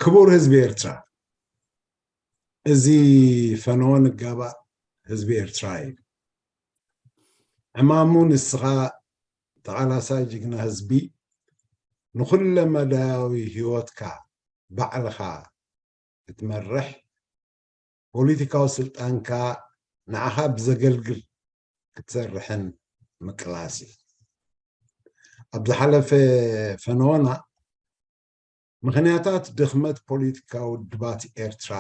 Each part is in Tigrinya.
ክቡር ህዝቢ ኤርትራ፣ እዚ ፈነወ ንጋባእ ህዝቢ ኤርትራ እዩ። ዕማሙ ንስኻ ተቓላሳይ ጅግና ህዝቢ፣ ንኹለ መዳያዊ ህይወትካ ባዕልኻ ክትመርሕ፣ ፖለቲካዊ ስልጣንካ ንዓኻ ብዘገልግል ክትሰርሕን ምቅላስ እዩ። ኣብ ዝሓለፈ ፈነወና ምኽንያታት ድኽመት ፖለቲካዊ ውድባት ኤርትራ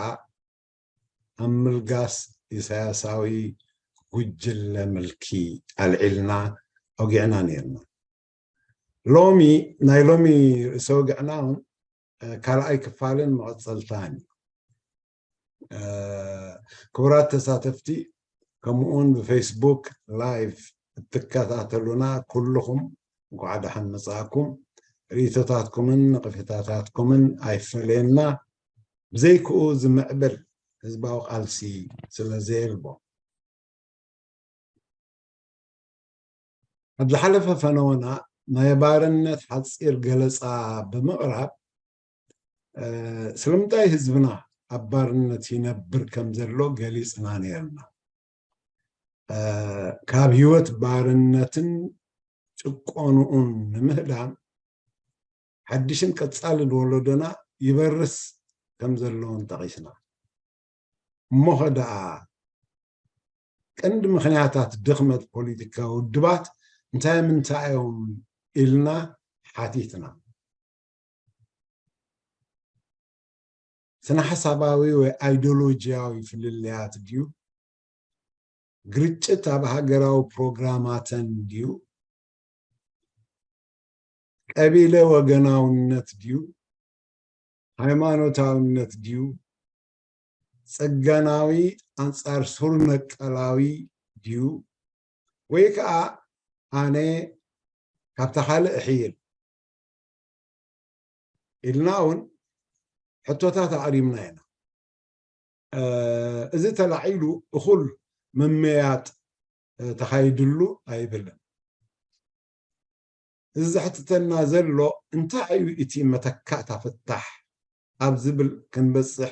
ኣብ ምልጋስ ኢሳያሳዊ ጉጅለ ምልኪ ኣልዒልና ኣውጊዕና ነይርና። ሎሚ ናይ ሎሚ ርእሰ ወግዕና እውን ካልኣይ ክፋልን መቐጸልታን እዩ። ክቡራት ተሳተፍቲ፣ ከምኡውን ብፌስቡክ ላይቭ እትከታተሉና ኩልኹም እንኳዕ ደሓን መጻእኩም። ርእይቶታትኩምን ነቐፌታታትኩምን ኣይፈለየና። ብዘይክኡ ዝምዕብል ህዝባዊ ቃልሲ ስለ ዘየልቦ። ኣብ ዝሓለፈ ፈነወና ናይ ባርነት ሓጺር ገለጻ ብምቕራብ፣ ስለምንታይ ህዝብና ኣብ ባርነት ይነብር ከም ዘሎ ገሊጽና ነይርና። ካብ ህይወት ባርነትን ጭቆንኡን ንምህዳም ሓድሽን ቀጻልን ወለዶና ይበርስ ከም ዘለዎን ጠቒስና። እሞኸ ደኣ ቀንዲ ምኽንያታት ድኽመት ፖለቲካዊ ውድባት እንታይ ምንታይ እዮም ኢልና ሓቲትና። ስነ ሓሳባዊ ወይ ኣይዲዮሎጂያዊ ፍልልያት ድዩ? ግርጭት ኣብ ሃገራዊ ፕሮግራማተን ድዩ? ቀቢለ ወገናውነት ድዩ? ሃይማኖታውነት ድዩ? ጽገናዊ ኣንጻር ሱር ነቀላዊ ድዩ? ወይ ከኣ ኣነ ካብታ ካልእ እሕይል ኢልና እውን ሕቶታት ኣቕሪብና ኢና። እዚ ተላዒሉ እኹል ምምያጥ ተኻይድሉ ኣይብልን። እዚ ዘሕትተና ዘሎ እንታይ እዩ እቲ መተካእታ ፍታሕ ኣብ ዝብል ክንበጽሕ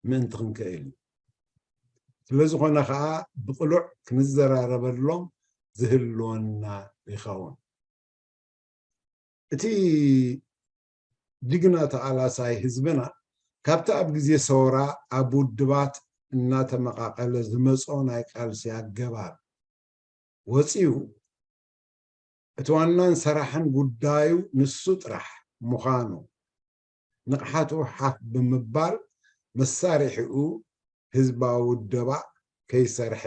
ምእንቲ ክንክእል እዩ። ስለ ዝኾነ ኸኣ ብቕሉዕ ክንዘራረበሎም ዝህልወና ይኸውን። እቲ ጅግና ተቓላሳይ ህዝብና ካብቲ ኣብ ግዜ ሰውራ ኣብ ውድባት እናተመቓቐለ ዝመጾ ናይ ቃልሲ ኣገባብ ወጺኡ እቲ ዋናን ሰራሕን ጉዳዩ ንሱ ጥራሕ ምዃኑ ንቕሓቱ ሓፍ ብምባል መሳርሒኡ ህዝባዊ ውደባ ከይሰርሐ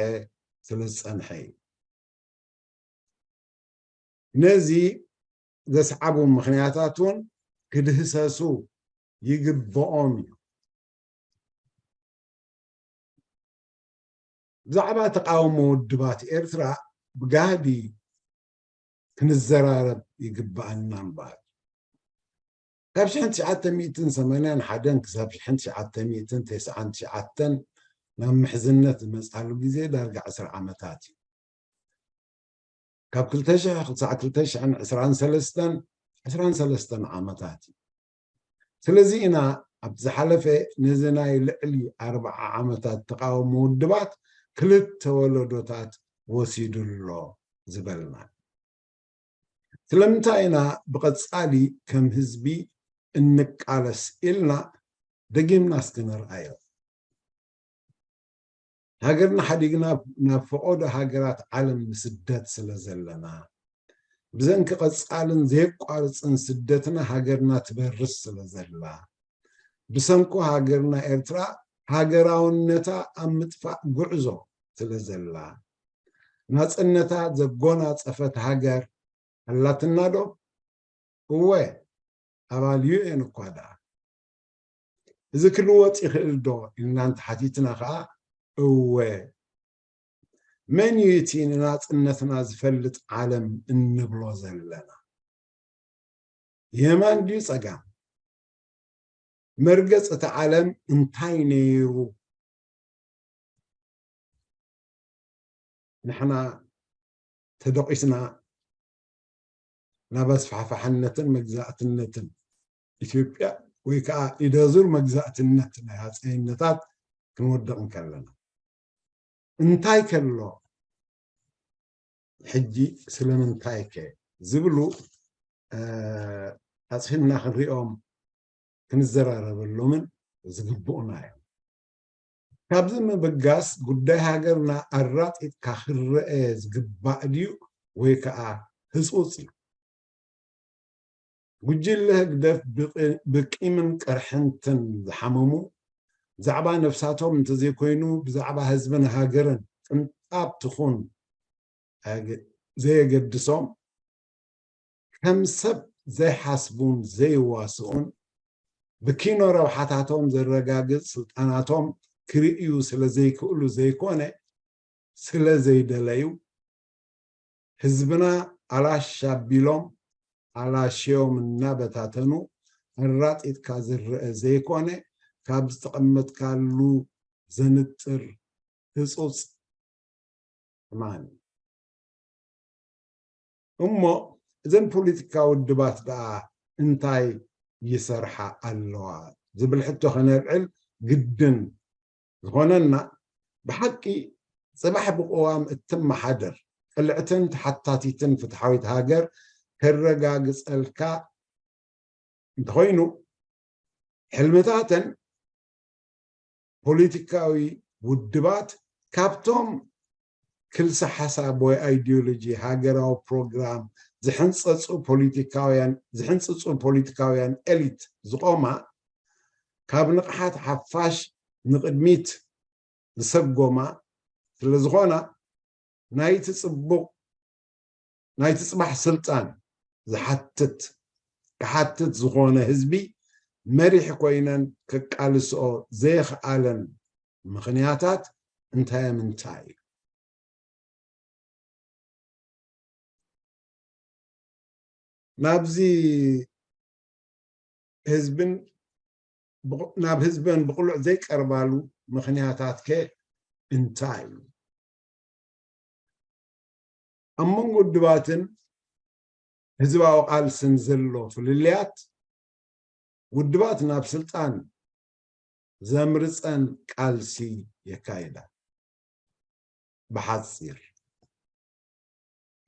ስለ ዝጸንሐ እዩ። ነዚ ዘስዓቡ ምኽንያታት እውን ክድህሰሱ ይግብኦም እዩ። ብዛዕባ ተቃውሞ ውድባት ኤርትራ ብጋህዲ ክንዘራረብ ይግብኣና እምበኣር። ካብ ሽሕን ትሽዓተ ሚእትን ሰማንያን ሓደን ክሳብ ሽሕን ትሽዓተ ሚእትን ተስዓን ትሽዓተን ናብ ምሕዝነት ዝመጻሉ ግዜ ዳርጋ ዕስራ ዓመታት እዩ። ካብ ክልተ ሽሕ ክሳዕ ክልተ ሽሕን ዕስራን ሰለስተን፣ ዕስራን ሰለስተን ዓመታት እዩ። ስለዚ ኢና ኣብ ዝሓለፈ ነዚ ናይ ልዕሊ ኣርብዓ ዓመታት ተቃውሞ ውድባት ክልተ ወለዶታት ወሲዱ ኣሎ ዝበልና። ስለምንታይ ኢና ብቐጻሊ ከም ህዝቢ እንቃለስ ኢልና ደጊምና እስኪ ንርኣዮ። ሃገርና ሓዲግና ናብ ፈቐዶ ሃገራት ዓለም ንስደት ስለ ዘለና፣ ብሰንኪ ቀጻልን ዘየቋርጽን ስደትና ሃገርና ትበርስ ስለ ዘላ፣ ብሰንኩ ሃገርና ኤርትራ ሃገራውነታ ኣብ ምጥፋእ ጉዕዞ ስለ ዘላ፣ ናጽነታ ዘጎናጸፈት ሃገር ኣላትና ዶ? እወ፣ ኣባል ዩ ኤን እኳ ደኣ። እዚ ክልወጥ ይኽእል ዶ ኢልና እንተሓቲትና ኸኣ፣ እወ። መን እዩ እቲ ንናጽነትና ዝፈልጥ ዓለም እንብሎ ዘለና? የማን ድዩ ጸጋም? መርገጽ እቲ ዓለም እንታይ ነይሩ? ንሕና ተደቂስና ናብ ኣስፋሕፋሕነትን መግዛእትነትን ኢትዮጵያ ወይ ከዓ ኢደዙር መግዛእትነት ናይ ሃፀይነታት ክንወድቕ እንከለና እንታይ ከሎ ሕጂ ስለምንታይ ከ ዝብሉ ኣፅፊፍና ክንሪኦም ክንዘራረበሎምን ዝግብኡና እዮም። ካብዚ ምብጋስ ጉዳይ ሃገርና ኣራጢጥካ ክረአ ዝግባእ ድዩ ወይ ከዓ ህፁፅ እዩ? ጉጅለ ህግደፍ ብቂምን ቅርሕንትን ዝሓመሙ ብዛዕባ ነብሳቶም እንተዘይኮይኑ ብዛዕባ ህዝብን ሃገርን ቅንጣብ ትኹን ዘየገድሶም ከም ሰብ ዘይሓስቡን ዘይዋስኡን ብኪኖ ረብሓታቶም ዘረጋግፅ ስልጣናቶም ክርእዩ ስለዘይክእሉ ዘይኮነ ስለዘይደለዩ ህዝብና ኣላሽ ኣቢሎም ኣላሽዮም እናበታተኑ ኣራጢጥካ ዝረአ ዘይኮነ ካብ ዝተቐመጥካሉ ዘንጥር ህፁፅ ሕማም እዩ። እሞ እዘን ፖለቲካ ውድባት ደኣ እንታይ ይሰርሓ ኣለዋ ዝብል ሕቶ ከነልዕል ግድን ዝኾነና ብሓቂ ፅባሕ ብቅዋም እትመሓደር ቅልዕትን ተሓታቲትን ፍትሓዊት ሃገር ከረጋግፀልካ እንተኾይኑ ሕልምታተን ፖለቲካዊ ውድባት ካብቶም ክልሰ ሓሳብ ወይ ኣይዲዮሎጂ ሃገራዊ ፕሮግራም ዝሕንፀፁ ፖለቲካውያን ዝሕንፅፁ ፖለቲካውያን ኤሊት ዝቆማ ካብ ንቕሓት ሓፋሽ ንቕድሚት ዝሰጎማ ስለዝኾና ናይቲ ፅቡቕ ናይቲ ፅባሕ ስልጣን ዝሓትት ክሓትት ዝኾነ ህዝቢ መሪሕ ኮይነን ከቃልስኦ ዘየኽኣለን ምኽንያታት እንታይ ምንታይ እዩ? ናብዚ ህዝብን ናብ ህዝበን ብቕሉዕ ዘይቀርባሉ ምኽንያታት ከ እንታይ እዩ? ኣብ መንጎ ውድባትን ህዝባዊ ቃልስን ዘሎ ፍልልያት ውድባት ናብ ስልጣን ዘምርፀን ቃልሲ የካይዳ። ብሓፂር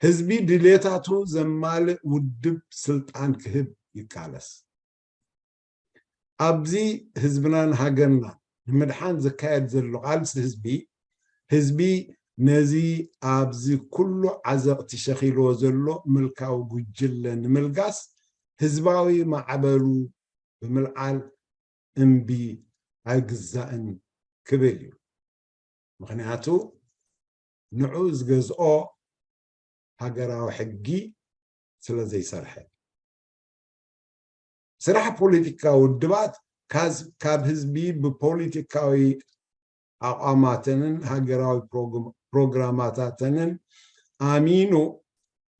ህዝቢ ድሌታቱ ዘማልእ ውድብ ስልጣን ክህብ ይቃለስ። ኣብዚ ህዝብናን ሃገርና ንምድሓን ዝካየድ ዘሎ ቃልሲ ህዝቢ ህዝቢ ነዚ ኣብዚ ኩሉ ዓዘቕቲ ሸኺልዎ ዘሎ ምልካዊ ጉጅለ ንምልጋስ ህዝባዊ ማዕበሉ ብምልዓል እምቢ ኣይግዛእን ክብል እዩ። ምኽንያቱ ንዑ ዝገዝኦ ሃገራዊ ሕጊ ስለ ዘይሰርሐ። ስራሕ ፖለቲካ ውድባት ካብ ህዝቢ ብፖለቲካዊ ኣቋማተንን ሃገራዊ ፕሮግራማታተንን ኣሚኑ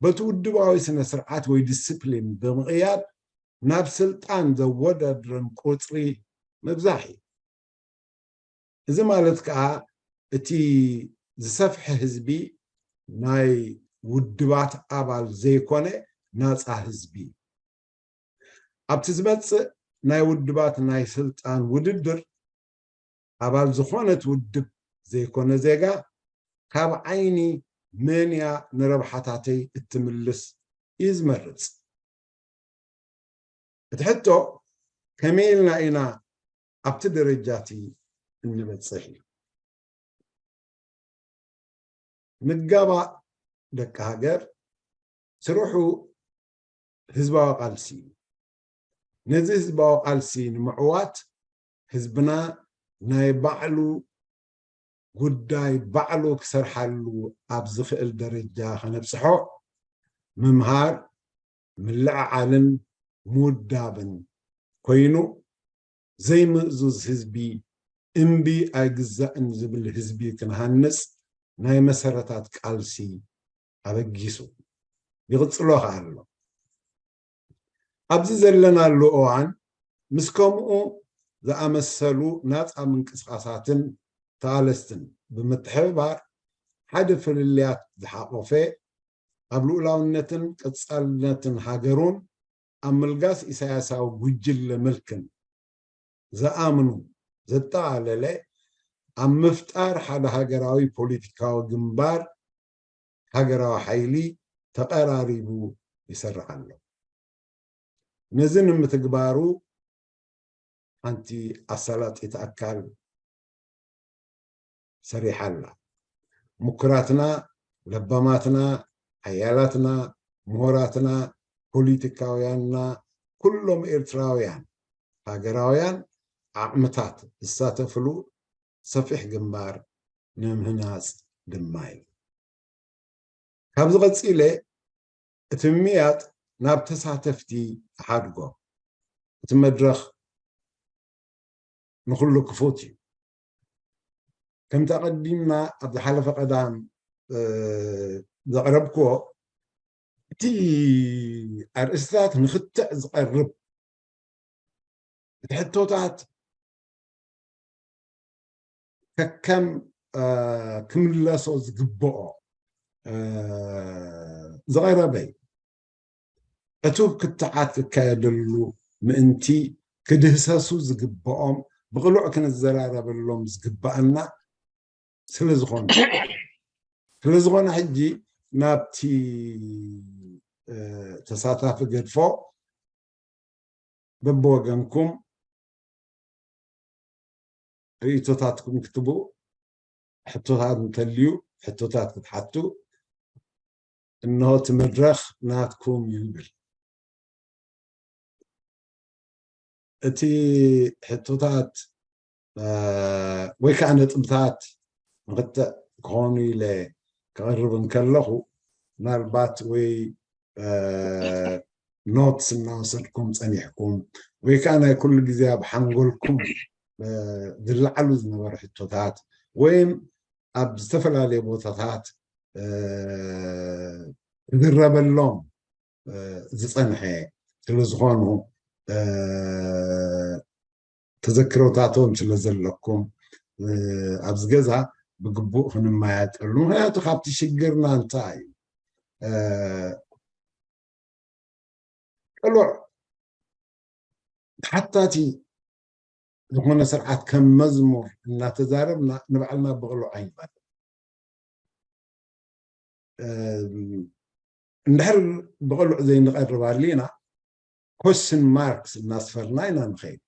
በቲ ውድባዊ ስነ ስርዓት ወይ ዲስፕሊን ብምቕያድ ናብ ስልጣን ዘወዳድረን ቁፅሪ ምብዛሕ እዩ። እዚ ማለት ከዓ እቲ ዝሰፍሐ ህዝቢ ናይ ውድባት ኣባል ዘይኮነ ናፃ ህዝቢ ኣብቲ ዝመፅእ ናይ ውድባት ናይ ስልጣን ውድድር ኣባል ዝኾነት ውድብ ዘይኮነ ዜጋ ካብ ዓይኒ መን እያ ንረብሓታተይ እትምልስ እዩ ዝመርፅ። እቲ ሕቶ ከመይ ኢልና ኢና ኣብቲ ደረጃ እቲ እንበፅሕ እዩ። ምጋባእ ደቂ ሃገር ስርሑ ህዝባዊ ቃልሲ እዩ። ነዚ ህዝባዊ ቃልሲ ንምዕዋት ህዝብና ናይ ባዕሉ ጉዳይ ባዕሉ ክሰርሓሉ ኣብ ዝኽእል ደረጃ ከነብፅሖ ምምሃር ምልዕዓልን ምውዳብን ኮይኑ ዘይምእዙዝ ህዝቢ እምቢ ኣይግዛእን ዝብል ህዝቢ ክንሃንፅ ናይ መሰረታት ቃልሲ ኣበጊሱ ይቕፅሎ ከኣ ኣሎ። ኣብዚ ዘለናሉ እዋን ምስ ከምኡ ዝኣመሰሉ ናፃ ምንቅስቃሳትን ተቓለስትን ብምትሕብባር ሓደ ፍልልያት ዝሓቆፈ ኣብ ልኡላውነትን ቀፃልነትን ሃገሩን ኣብ ምልጋስ ኢሳያሳዊ ጉጅለ ምልክን ዝኣምኑ ዘጠቓለለ ኣብ ምፍጣር ሓደ ሃገራዊ ፖለቲካዊ ግንባር ሃገራዊ ሓይሊ ተቐራሪቡ ይሰርሕ ኣሎ። ነዚ ንምትግባሩ ሓንቲ ኣሳላጢት ኣካል ሰሪሓ ኣላ። ምኩራትና፣ ለባማትና፣ ሓያላትና፣ ምሁራትና፣ ፖለቲካውያንና፣ ኩሎም ኤርትራውያን ሃገራውያን ዓቕምታት ዝሳተፍሉ ሰፊሕ ግንባር ንምህናጽ ድማ እዩ። ካብዚ ቀጺለ እቲ ምምያጥ ናብ ተሳተፍቲ እሓድጎ። እቲ መድረኽ ንኹሉ ክፉት እዩ። ከምቲ ኣቐዲምና ኣብ ዝሓለፈ ቀዳም ዘቕረብክዎ፣ እቲ ኣርእስታት ንኽትዕ ዝቐርብ፣ እቲ ሕቶታት ከከም ክምለሶ ዝግብኦ ዝቐረበ እዩ። ዕቱብ ክትዓት ክካየደሉ ምእንቲ ክድህሰሱ ዝግብኦም ብቕሉዕ ክንዘራረበሎም ዝግብኣና ስለ ዝኾኑ፣ ስለ ዝኾነ ሕጂ ናብቲ ተሳታፊ ገድፎ በብወገንኩም ርእይቶታትኩም ክትቡ፣ ሕቶታት እንተልዩ ሕቶታት ክትሓቱ፣ እንሆ እቲ መድረኽ ናትኩም ይብል። እቲ ሕቶታት ወይ ከዓ ነጥብታት ንክትዕ ክኾኑ ኢለ ክቐርብ እንከለኹ፣ ምናልባት ወይ ኖትስ እናወሰድኩም ጸኒሕኩም ወይ ከዓ ናይ ኩሉ ግዜ ኣብ ሓንጎልኩም ዝለዓሉ ዝነበሩ ሕቶታት ወይም ኣብ ዝተፈላለየ ቦታታት ክዝረበሎም ዝጸንሐ ስለ ዝኾኑ፣ ተዘክሮታቶም ስለ ዘለኩም ኣብዚ ገዛ ብግቡእ ክንመያየጠሉ። ምክንያቱ ካብቲ ሽግርና እንታይ እዩ፣ ቅሉዕ ተሓታቲ ዝኾነ ስርዓት ከም መዝሙር እናተዛረብና ንባዕልና ብቕሉዕ ኣይንቐርብ። እንድሕር ብቕሉዕ ዘይንቐርብ ኣሊና፣ ኮስን ማርክስ እናስፈርና ኢና ንኸይድ።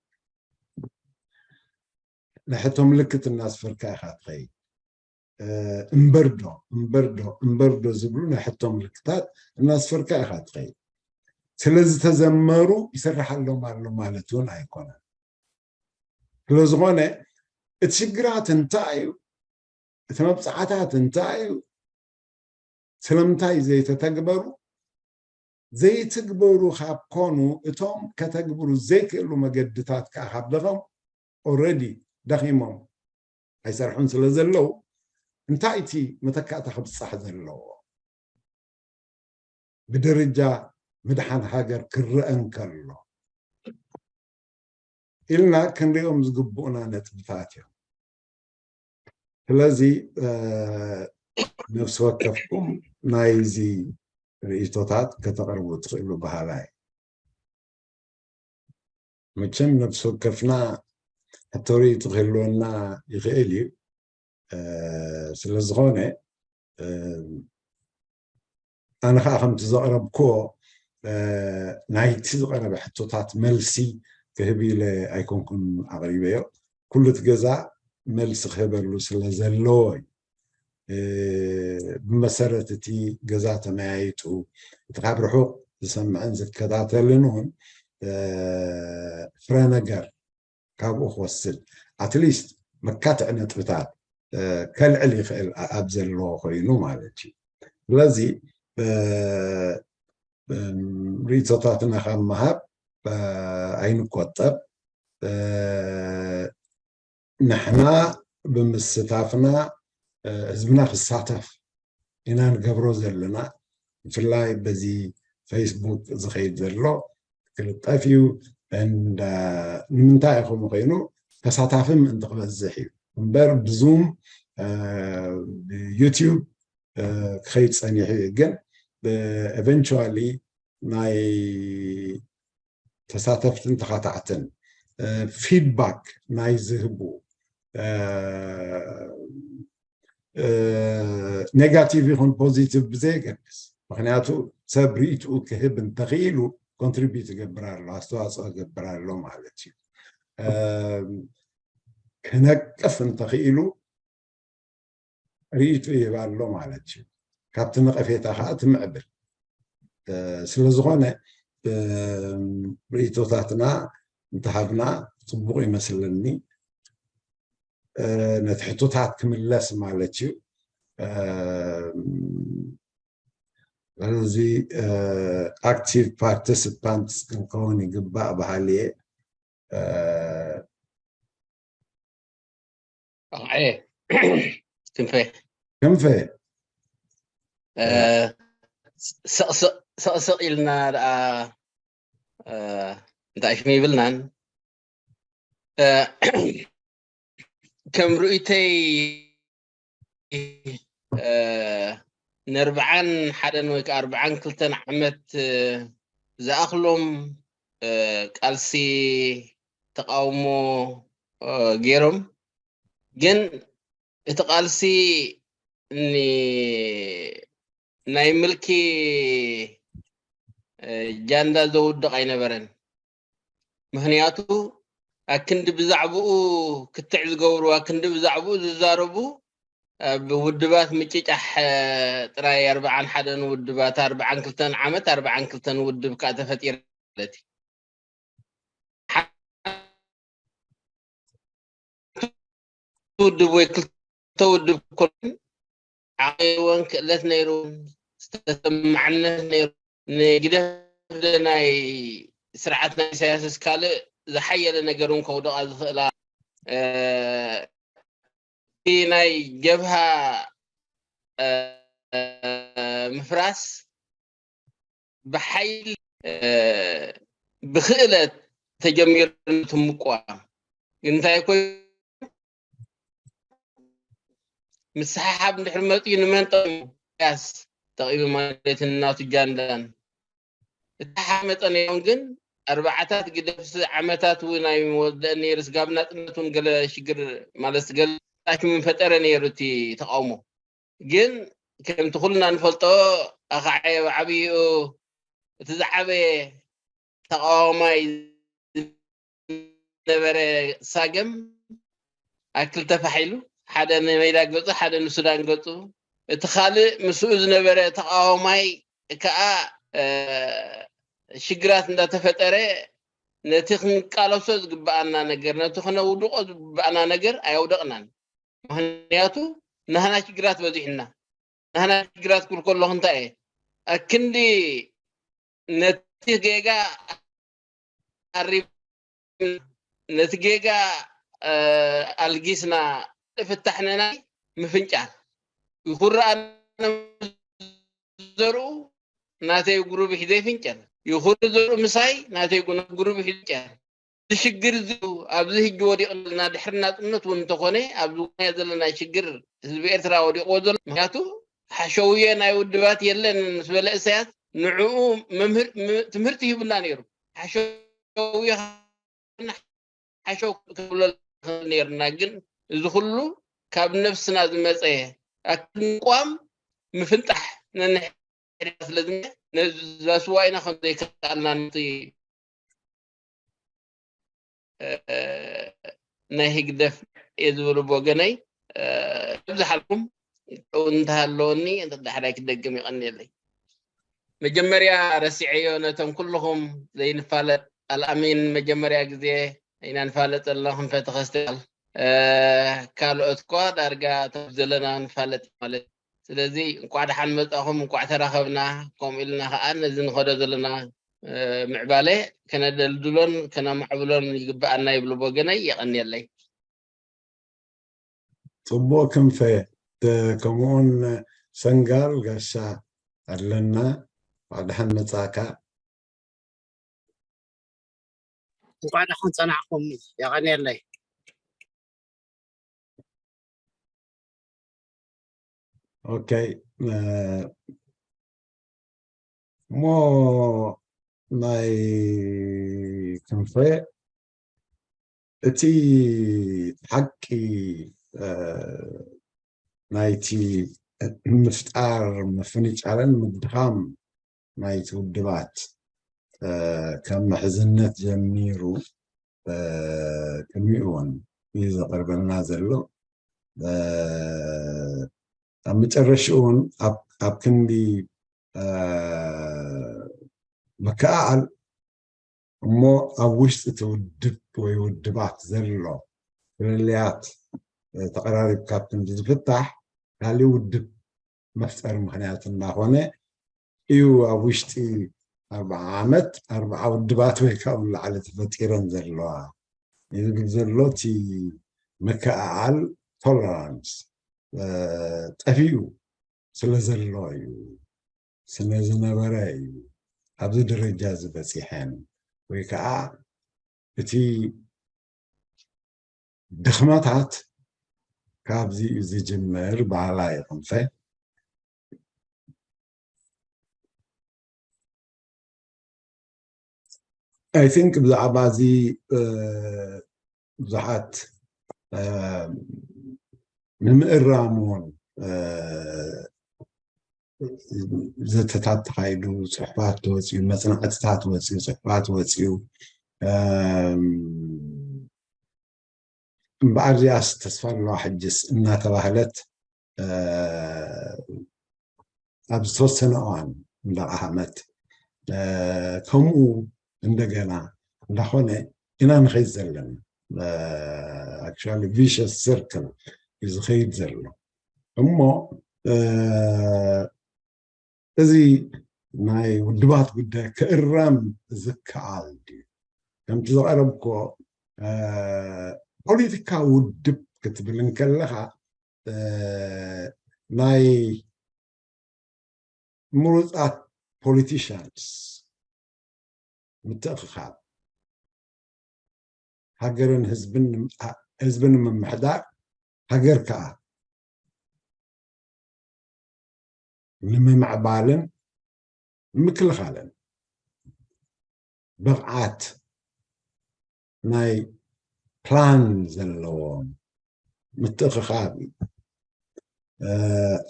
ናይ ሕቶ ምልክት እናስፈርካ ኢኻ ትኸይድ። እምበርዶ እምበርዶ እምበርዶ ዝብሉ ናይ ሕቶ ምልክታት እናስፈርካ ኢኻ ትኸይድ። ስለዝተዘመሩ ይሰርሓሎም ኣሎ ማለት እውን ኣይኮነን። ስለዝኾነ እቲ ሽግራት እንታይ እዩ? እቲ መብፅዓታት እንታይ እዩ? ስለምንታይ ዘይተተግበሩ? ዘይትግበሩ ካብ ኮኑ፣ እቶም ከተግብሩ ዘይክእሉ መገድታት ከዓ ካብ ደኸም ኦረዲ ደኺሞም ኣይሰርሑን ስለ ዘለዉ፣ እንታይ እቲ መተካእታ ክብፃሕ ዘለዎ? ብደረጃ ምድሓን ሃገር ክረአ እንከሎ ኢልና ክንሪኦም ዝግብኡና ነጥብታት እዮም። ስለዚ ነፍሲ ወከፍኩም ናይዚ ርእይቶታት ከተቕርቡ ትኽእሉ በሃላይ። መቸም ነፍሲ ወከፍና ሕቶ ርእይቶ ክህልወና ይኽእል እዩ። ስለ ዝኾነ ኣነ ከዓ ከምቲ ዘቕረብክዎ ናይቲ ዝቐረበ ሕቶታት መልሲ ክህብ ኢለ ኣይኮንኩን ኣቕሪበዮ። ኩሉ እቲ ገዛ መልሲ ክህበሉ ስለ ዘለዎ እዩ። ብመሰረት እቲ ገዛ ተመያይጡ እቲ ካብ ርሑቕ ዝሰምዕን ዝከታተልን እውን ፍረ ነገር ካብኡ ክወስድ ኣትሊስት መካትዒ ነጥብታት ከልዕል ይኽእል ኣብ ዘለዎ ኮይኑ ማለት እዩ። ስለዚ ርእይቶታትና ካብ ምሃብ ኣይንቆጠብ። ንሕና ብምስታፍና ህዝብና ክሳተፍ ኢና ንገብሮ ዘለና። ብፍላይ በዚ ፌስቡክ ዝኸይድ ዘሎ ክልጠፍ እዩ። ንምንታይ ከምኡ ኮይኑ ተሳታፊ ምእንቲ ክበዝሕ እዩ እምበር ብዙም ብዩቲዩብ ክኸይድ ጸኒሑ እዩ። ግን ኤቨንቹዋሊ ናይ ተሳተፍትን ተኻታዕትን ፊድባክ ናይ ዝህቡ፣ ኔጋቲቭ ይኹን ፖዚቲቭ ብዘየገድስ፣ ምክንያቱ ሰብ ርእይትኡ ክህብ እንተኽኢሉ ኮንትሪቢዩት ይገብር ኣሎ፣ ኣስተዋፅኦ ይገብር ኣሎ ማለት እዩ። ክነቅፍ እንተኽኢሉ ርእይቱ ይህብ ኣሎ ማለት እዩ። ካብቲ ነቐፌታ ከዓ ትምዕብል። ስለዝኾነ ርእይቶታትና እንተሃብና ፅቡቕ ይመስለኒ። ነቲ ሕቶታት ክምለስ ማለት እዩ። እዚ ኣክቲቭ ፓርቲሲፓንት ክንከውን ይግባእ በሃሊ እየ። ኣየ ክንፈ ክንፈ ሰቕስቕ ኢልና ደኣ እንታይ ሽም ይብልናን ከም ርእይተይ ንኣርብዓን ሓደን ወይ ከዓ ኣርብዓን ክልተን ዓመት ዝኣኽሎም ቃልሲ ተቃውሞ ገይሮም፣ ግን እቲ ቃልሲ ናይ ምልኪ ጃንዳ ዘውድቕ ኣይነበረን። ምክንያቱ ኣክንዲ ብዛዕባኡ ክትዕ ዝገብሩ፣ ኣክንዲ ብዛዕባኡ ዝዛረቡ ኣብ ውድባት ምጭጫሕ ጥራይ ኣርብዓን ሓደን ውድባት ኣርብዓን ክልተን ዓመት ኣርብዓን ክልተን ውድብ ከዓ ተፈጢረ ማለት እዩ። ውድብ ወይ ክልተ ውድብ ኮን ዓቂወን ክእለት ነይሩ ዝተሰማዕነት ነይሩ ንግደፍ ናይ ስርዓት ናይ ኢሳያስ ካልእ ዝሓየለ ነገር እውን ከውደቓ ዝኽእላ ናይ ጀብሃ ምፍራስ ብሓይሊ ብክእለት ተጀሚሩ ትምቋም እንታይ ኮይ ምስሓሓብ እንድሕር መፅኡ ንመን ጠቂሙ ያስ ጠቂሙ ማለት እናቱ ጃንዳን እቲ ሓመጠ ነይሮም ግን ኣርባዓታት ግደፍሲ ዓመታት እውን ኣይወደአ ነይሩ ስጋብ ናፅነት እውን ገለ ሽግር ማለት ገለ ጣኪምን ፈጠረ ነይሩ እቲ ተቃውሞ ግን ከምቲ ኩልና ንፈልጦ ኣኻዓየ ብዓብይኡ እቲ ዝዓበየ ተቃዋማይ ዝነበረ ሳገም ኣክል ተፋሒሉ ሓደ ንሜዳ ገፁ ሓደ ንሱዳን ገፁ እቲ ካልእ ምስኡ ዝነበረ ተቃዋማይ ከዓ ሽግራት እንዳተፈጠረ ነቲ ክንቃለሶ ዝግበኣና ነገር ነቲ ክነውድቆ ዝግበኣና ነገር ኣየውደቕናን ምክንያቱ ናህና ሽግራት በዚሕና ናህና ሽግራት ክብል ከለኹ እንታይ እየ ኣክንዲ ነቲ ጌጋ ኣሪም ነቲ ጌጋ ኣልጊስና ፍታሕ ነናይ ምፍንጫል ይኹርኣ ዘርኡ ናተይ ጉሩብ ሒዘ ይፍንጨል ይኹር ዘርኡ ምሳይ ናተይ ጉሩብ ሒዘ ይፍንጨል ሽግር እዚ ኣብዚ ህጂ ወዲቕ ዘለና ድሕሪ ናፅነት እውን እንተኾነ ኣብዚ ውናያ ዘለና ሽግር ህዝቢ ኤርትራ ወዲቕዎ ዘሎ ምክንያቱ ሓሸውየ ናይ ውድባት የለን ምስ በለ እሳያስ ንዕኡ ትምህርቲ ይብላ ነይሩ ሓሸውየ ሓሸው ክብሎ ነርና ግን እዚ ኩሉ ካብ ነፍስና ዝመፀ ኣክንቋም ምፍንጣሕ ነንሕድና ስለ ዝነ ነዛ ስዋኢና ከም ዘይከኣልና ነቲ ናይ ህግደፍ እየ ዝብል ብወገነይ ዝሓልኩም እንተሃለወኒ ዳሕራይ ክደግም ይቐንየለይ መጀመርያ ረሲዐዮ ነቶም ኩልኹም ዘይንፋለጥ ኣልኣሚን መጀመርያ ግዜ ኢና ንፋለጥ ዘለና ክንፈ ተኸስተል ካልኦት እኳ ዳርጋ ተብ ዘለና ንፋለጥ ማለት ስለዚ እንቋዕ ደሓን መጻኹም እንቋዕ ተራኸብና ከምኡ ኢልና ከዓ ነዚ ንኸዶ ዘለና ምዕባለ ከነደልድሎን ከነማዕብሎን ይግብኣና ይብሉ ብወገነይ የቐንየለይ ፅቡቅ ክንፈ ከምኡውን ሰንጋል ጋሻ ኣለና እንኳዕ ደሓን መጻእካ እንኳዕ ደሓን ጸናሕኩም የቐንየለይ ኦኬ እሞ ናይ ክንፈ እቲ ሓቂ ናይቲ ምፍጣር ምፍንጫልን ምድኻም ናይቲ ውድባት ካብ ምሕዝነት ጀሚሩ ቅድሚኡ እውን እዩ ዘቕርበልና ዘሎ። ኣብ መጨረሽኡ እውን ኣብ ክንዲ ምክእኣል እሞ ኣብ ውሽጢ እቲ ውድብ ወይ ውድባት ዘሎ ፍልልያት ተቐራሪብካ ኣብ ክንዲ ዝፍታሕ ካሊእ ውድብ መፍጠሪ ምኽንያት እናኾነ እዩ። ኣብ ውሽጢ ኣርብዓ ዓመት ኣርብዓ ውድባት ወይ ካብኡ ንላዕሊ ተፈጢረን ዘለዋ ዝብል ዘሎ እቲ ምክእኣል ቶለራንስ ጠፊኡ ስለ ዘሎ እዩ፣ ስለ ዝነበረ እዩ ኣብዚ ደረጃ እዚ በፂሐን። ወይ ከዓ እቲ ድኽመታት ካብዚ እዩ ዝጅምር በሃላይ ክንፈ I think ብዛዕባ እዚ ብዙሓት ንምእራም እውን ዘተታት ተኻይዱ፣ ፅሑፋት ተወፂኡ፣ መፅናዕትታት ወፂኡ፣ ፅሑፋት ወፂኡ። እምበኣር እዚኣስ ተስፋ ኣለዋ ሕጅስ እናተባህለት ኣብ ዝተወሰነ እዋን እንዳቐሃመት ከምኡ እንደገና እንዳኾነ ኢና ንኸይድ ዘለና። Actually vicious circle እዩ ዝኸይድ ዘሎ። እሞ እዚ ናይ ውድባት ጉዳይ ክእረም ዝከኣል ድዩ? ከምቲ ዘቐረብኮ ፖለቲካ ውድብ ክትብል እንከለኻ ናይ ምሩፃት ፖለቲሽንስ ምትእኽኻብ ሃገርን ህዝብን ንምምሕዳር፣ ሃገር ከዓ ንምምዕባልን ንምክልኻልን ብቕዓት ናይ ፕላን ዘለዎም ምትእኽኻብ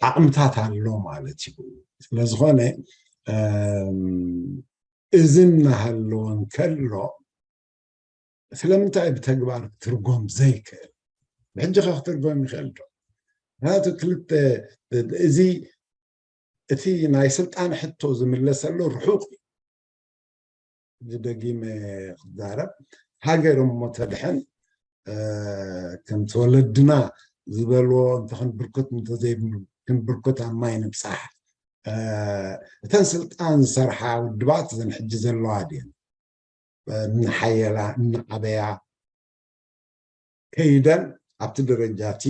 ዓቕምታት ኣሎ ማለት እዩ። ስለዝኾነ እዚ እናሃለወ እንከሎ ስለምንታይ ብተግባር ክትርጎም ዘይክእል? ብሕጂ ኸ ክትርጎም ይኽእል ዶ? ምክንያቱ ክልተ እዚ እቲ ናይ ስልጣን ሕቶ ዝምለሰሉ ርሑቕ እዩ። እዚ ደጊመ ክዛረብ ሃገር እሞ ተድሕን ከምቲ ወለድና ዝበልዎ እንተኽንብርኩት እንተዘይብሉ ክንብርኩት ኣብ ማይ ንብፃሕ። እተን ስልጣን ዝሰርሓ ውድባት እዘን ሕጂ ዘለዋ ድየን እናሓየላ እናዓበያ ከይደን ኣብቲ ደረጃ እቲ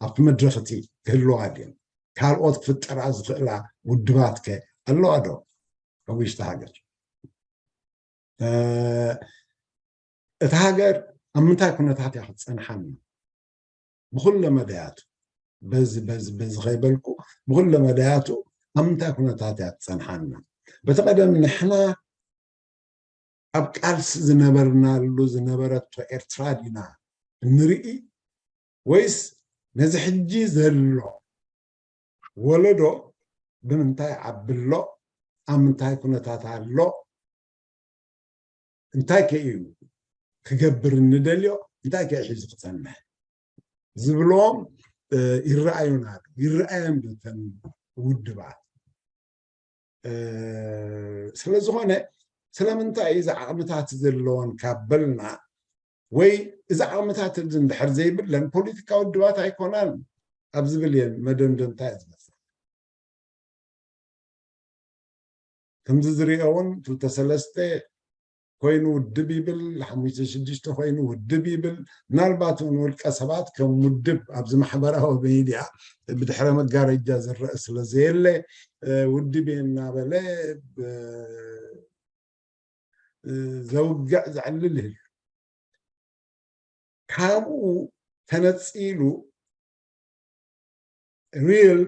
ኣብቲ መድረኽ እቲ ክህልዋ ድየን? ካልኦት ክፍጠራ ዝኽእላ ውድባት ከ ኣለዋ ዶ ኣብ ውሽጢ ሃገር? እታ ሃገር ኣብ ምንታይ ኩነታት እያ ክትፀንሓና? ብኩለ መዳያቱ በዚ በዚ በዚ ከይበልኩ ብኩለ መዳያቱ ኣብ ምንታይ ኩነታት እያ ክትፀንሓና? በቲ ቀደም ንሕና ኣብ ቃልሲ ዝነበርናሉ ዝነበረቶ ኤርትራ ዲና እንርኢ ወይስ ነዚ ሕጂ ዘሎ ወለዶ ብምንታይ ዓቢ ኣሎ፣ ኣብ ምንታይ ኩነታት ኣሎ፣ እንታይ ከ እዩ ክገብር እንደልዮ፣ እንታይ ከ ሒዙ ክጸንሕ ዝብሎም ይረኣዩና ይረኣዮም ተን ውድባት ስለዝኾነ ስለምንታይ እዚ ዓቕምታት ዘለዎን ካብ በልና ወይ እዚ ዓቕምታት እዚ እንድሕር ዘይብለን ፖለቲካ ውድባት ኣይኮናን ኣብ ዝብል እየን መደምደምታ እየ ዝበፅሕ። ከምዚ ዝሪኦ እውን ክልተ ሰለስተ ኮይኑ ውድብ ይብል፣ ሓሙሽተ ሽዱሽተ ኮይኑ ውድብ ይብል። ምናልባት እውን ውልቀ ሰባት ከም ውድብ ኣብዚ ማሕበራዊ ሚድያ ብድሕረ መጋረጃ ዝረአ ስለ ዘየለ ውድብ እየ እናበለ ዘውግዕ ዘዕልል ይህሉ። ካብኡ ተነፂሉ ሪል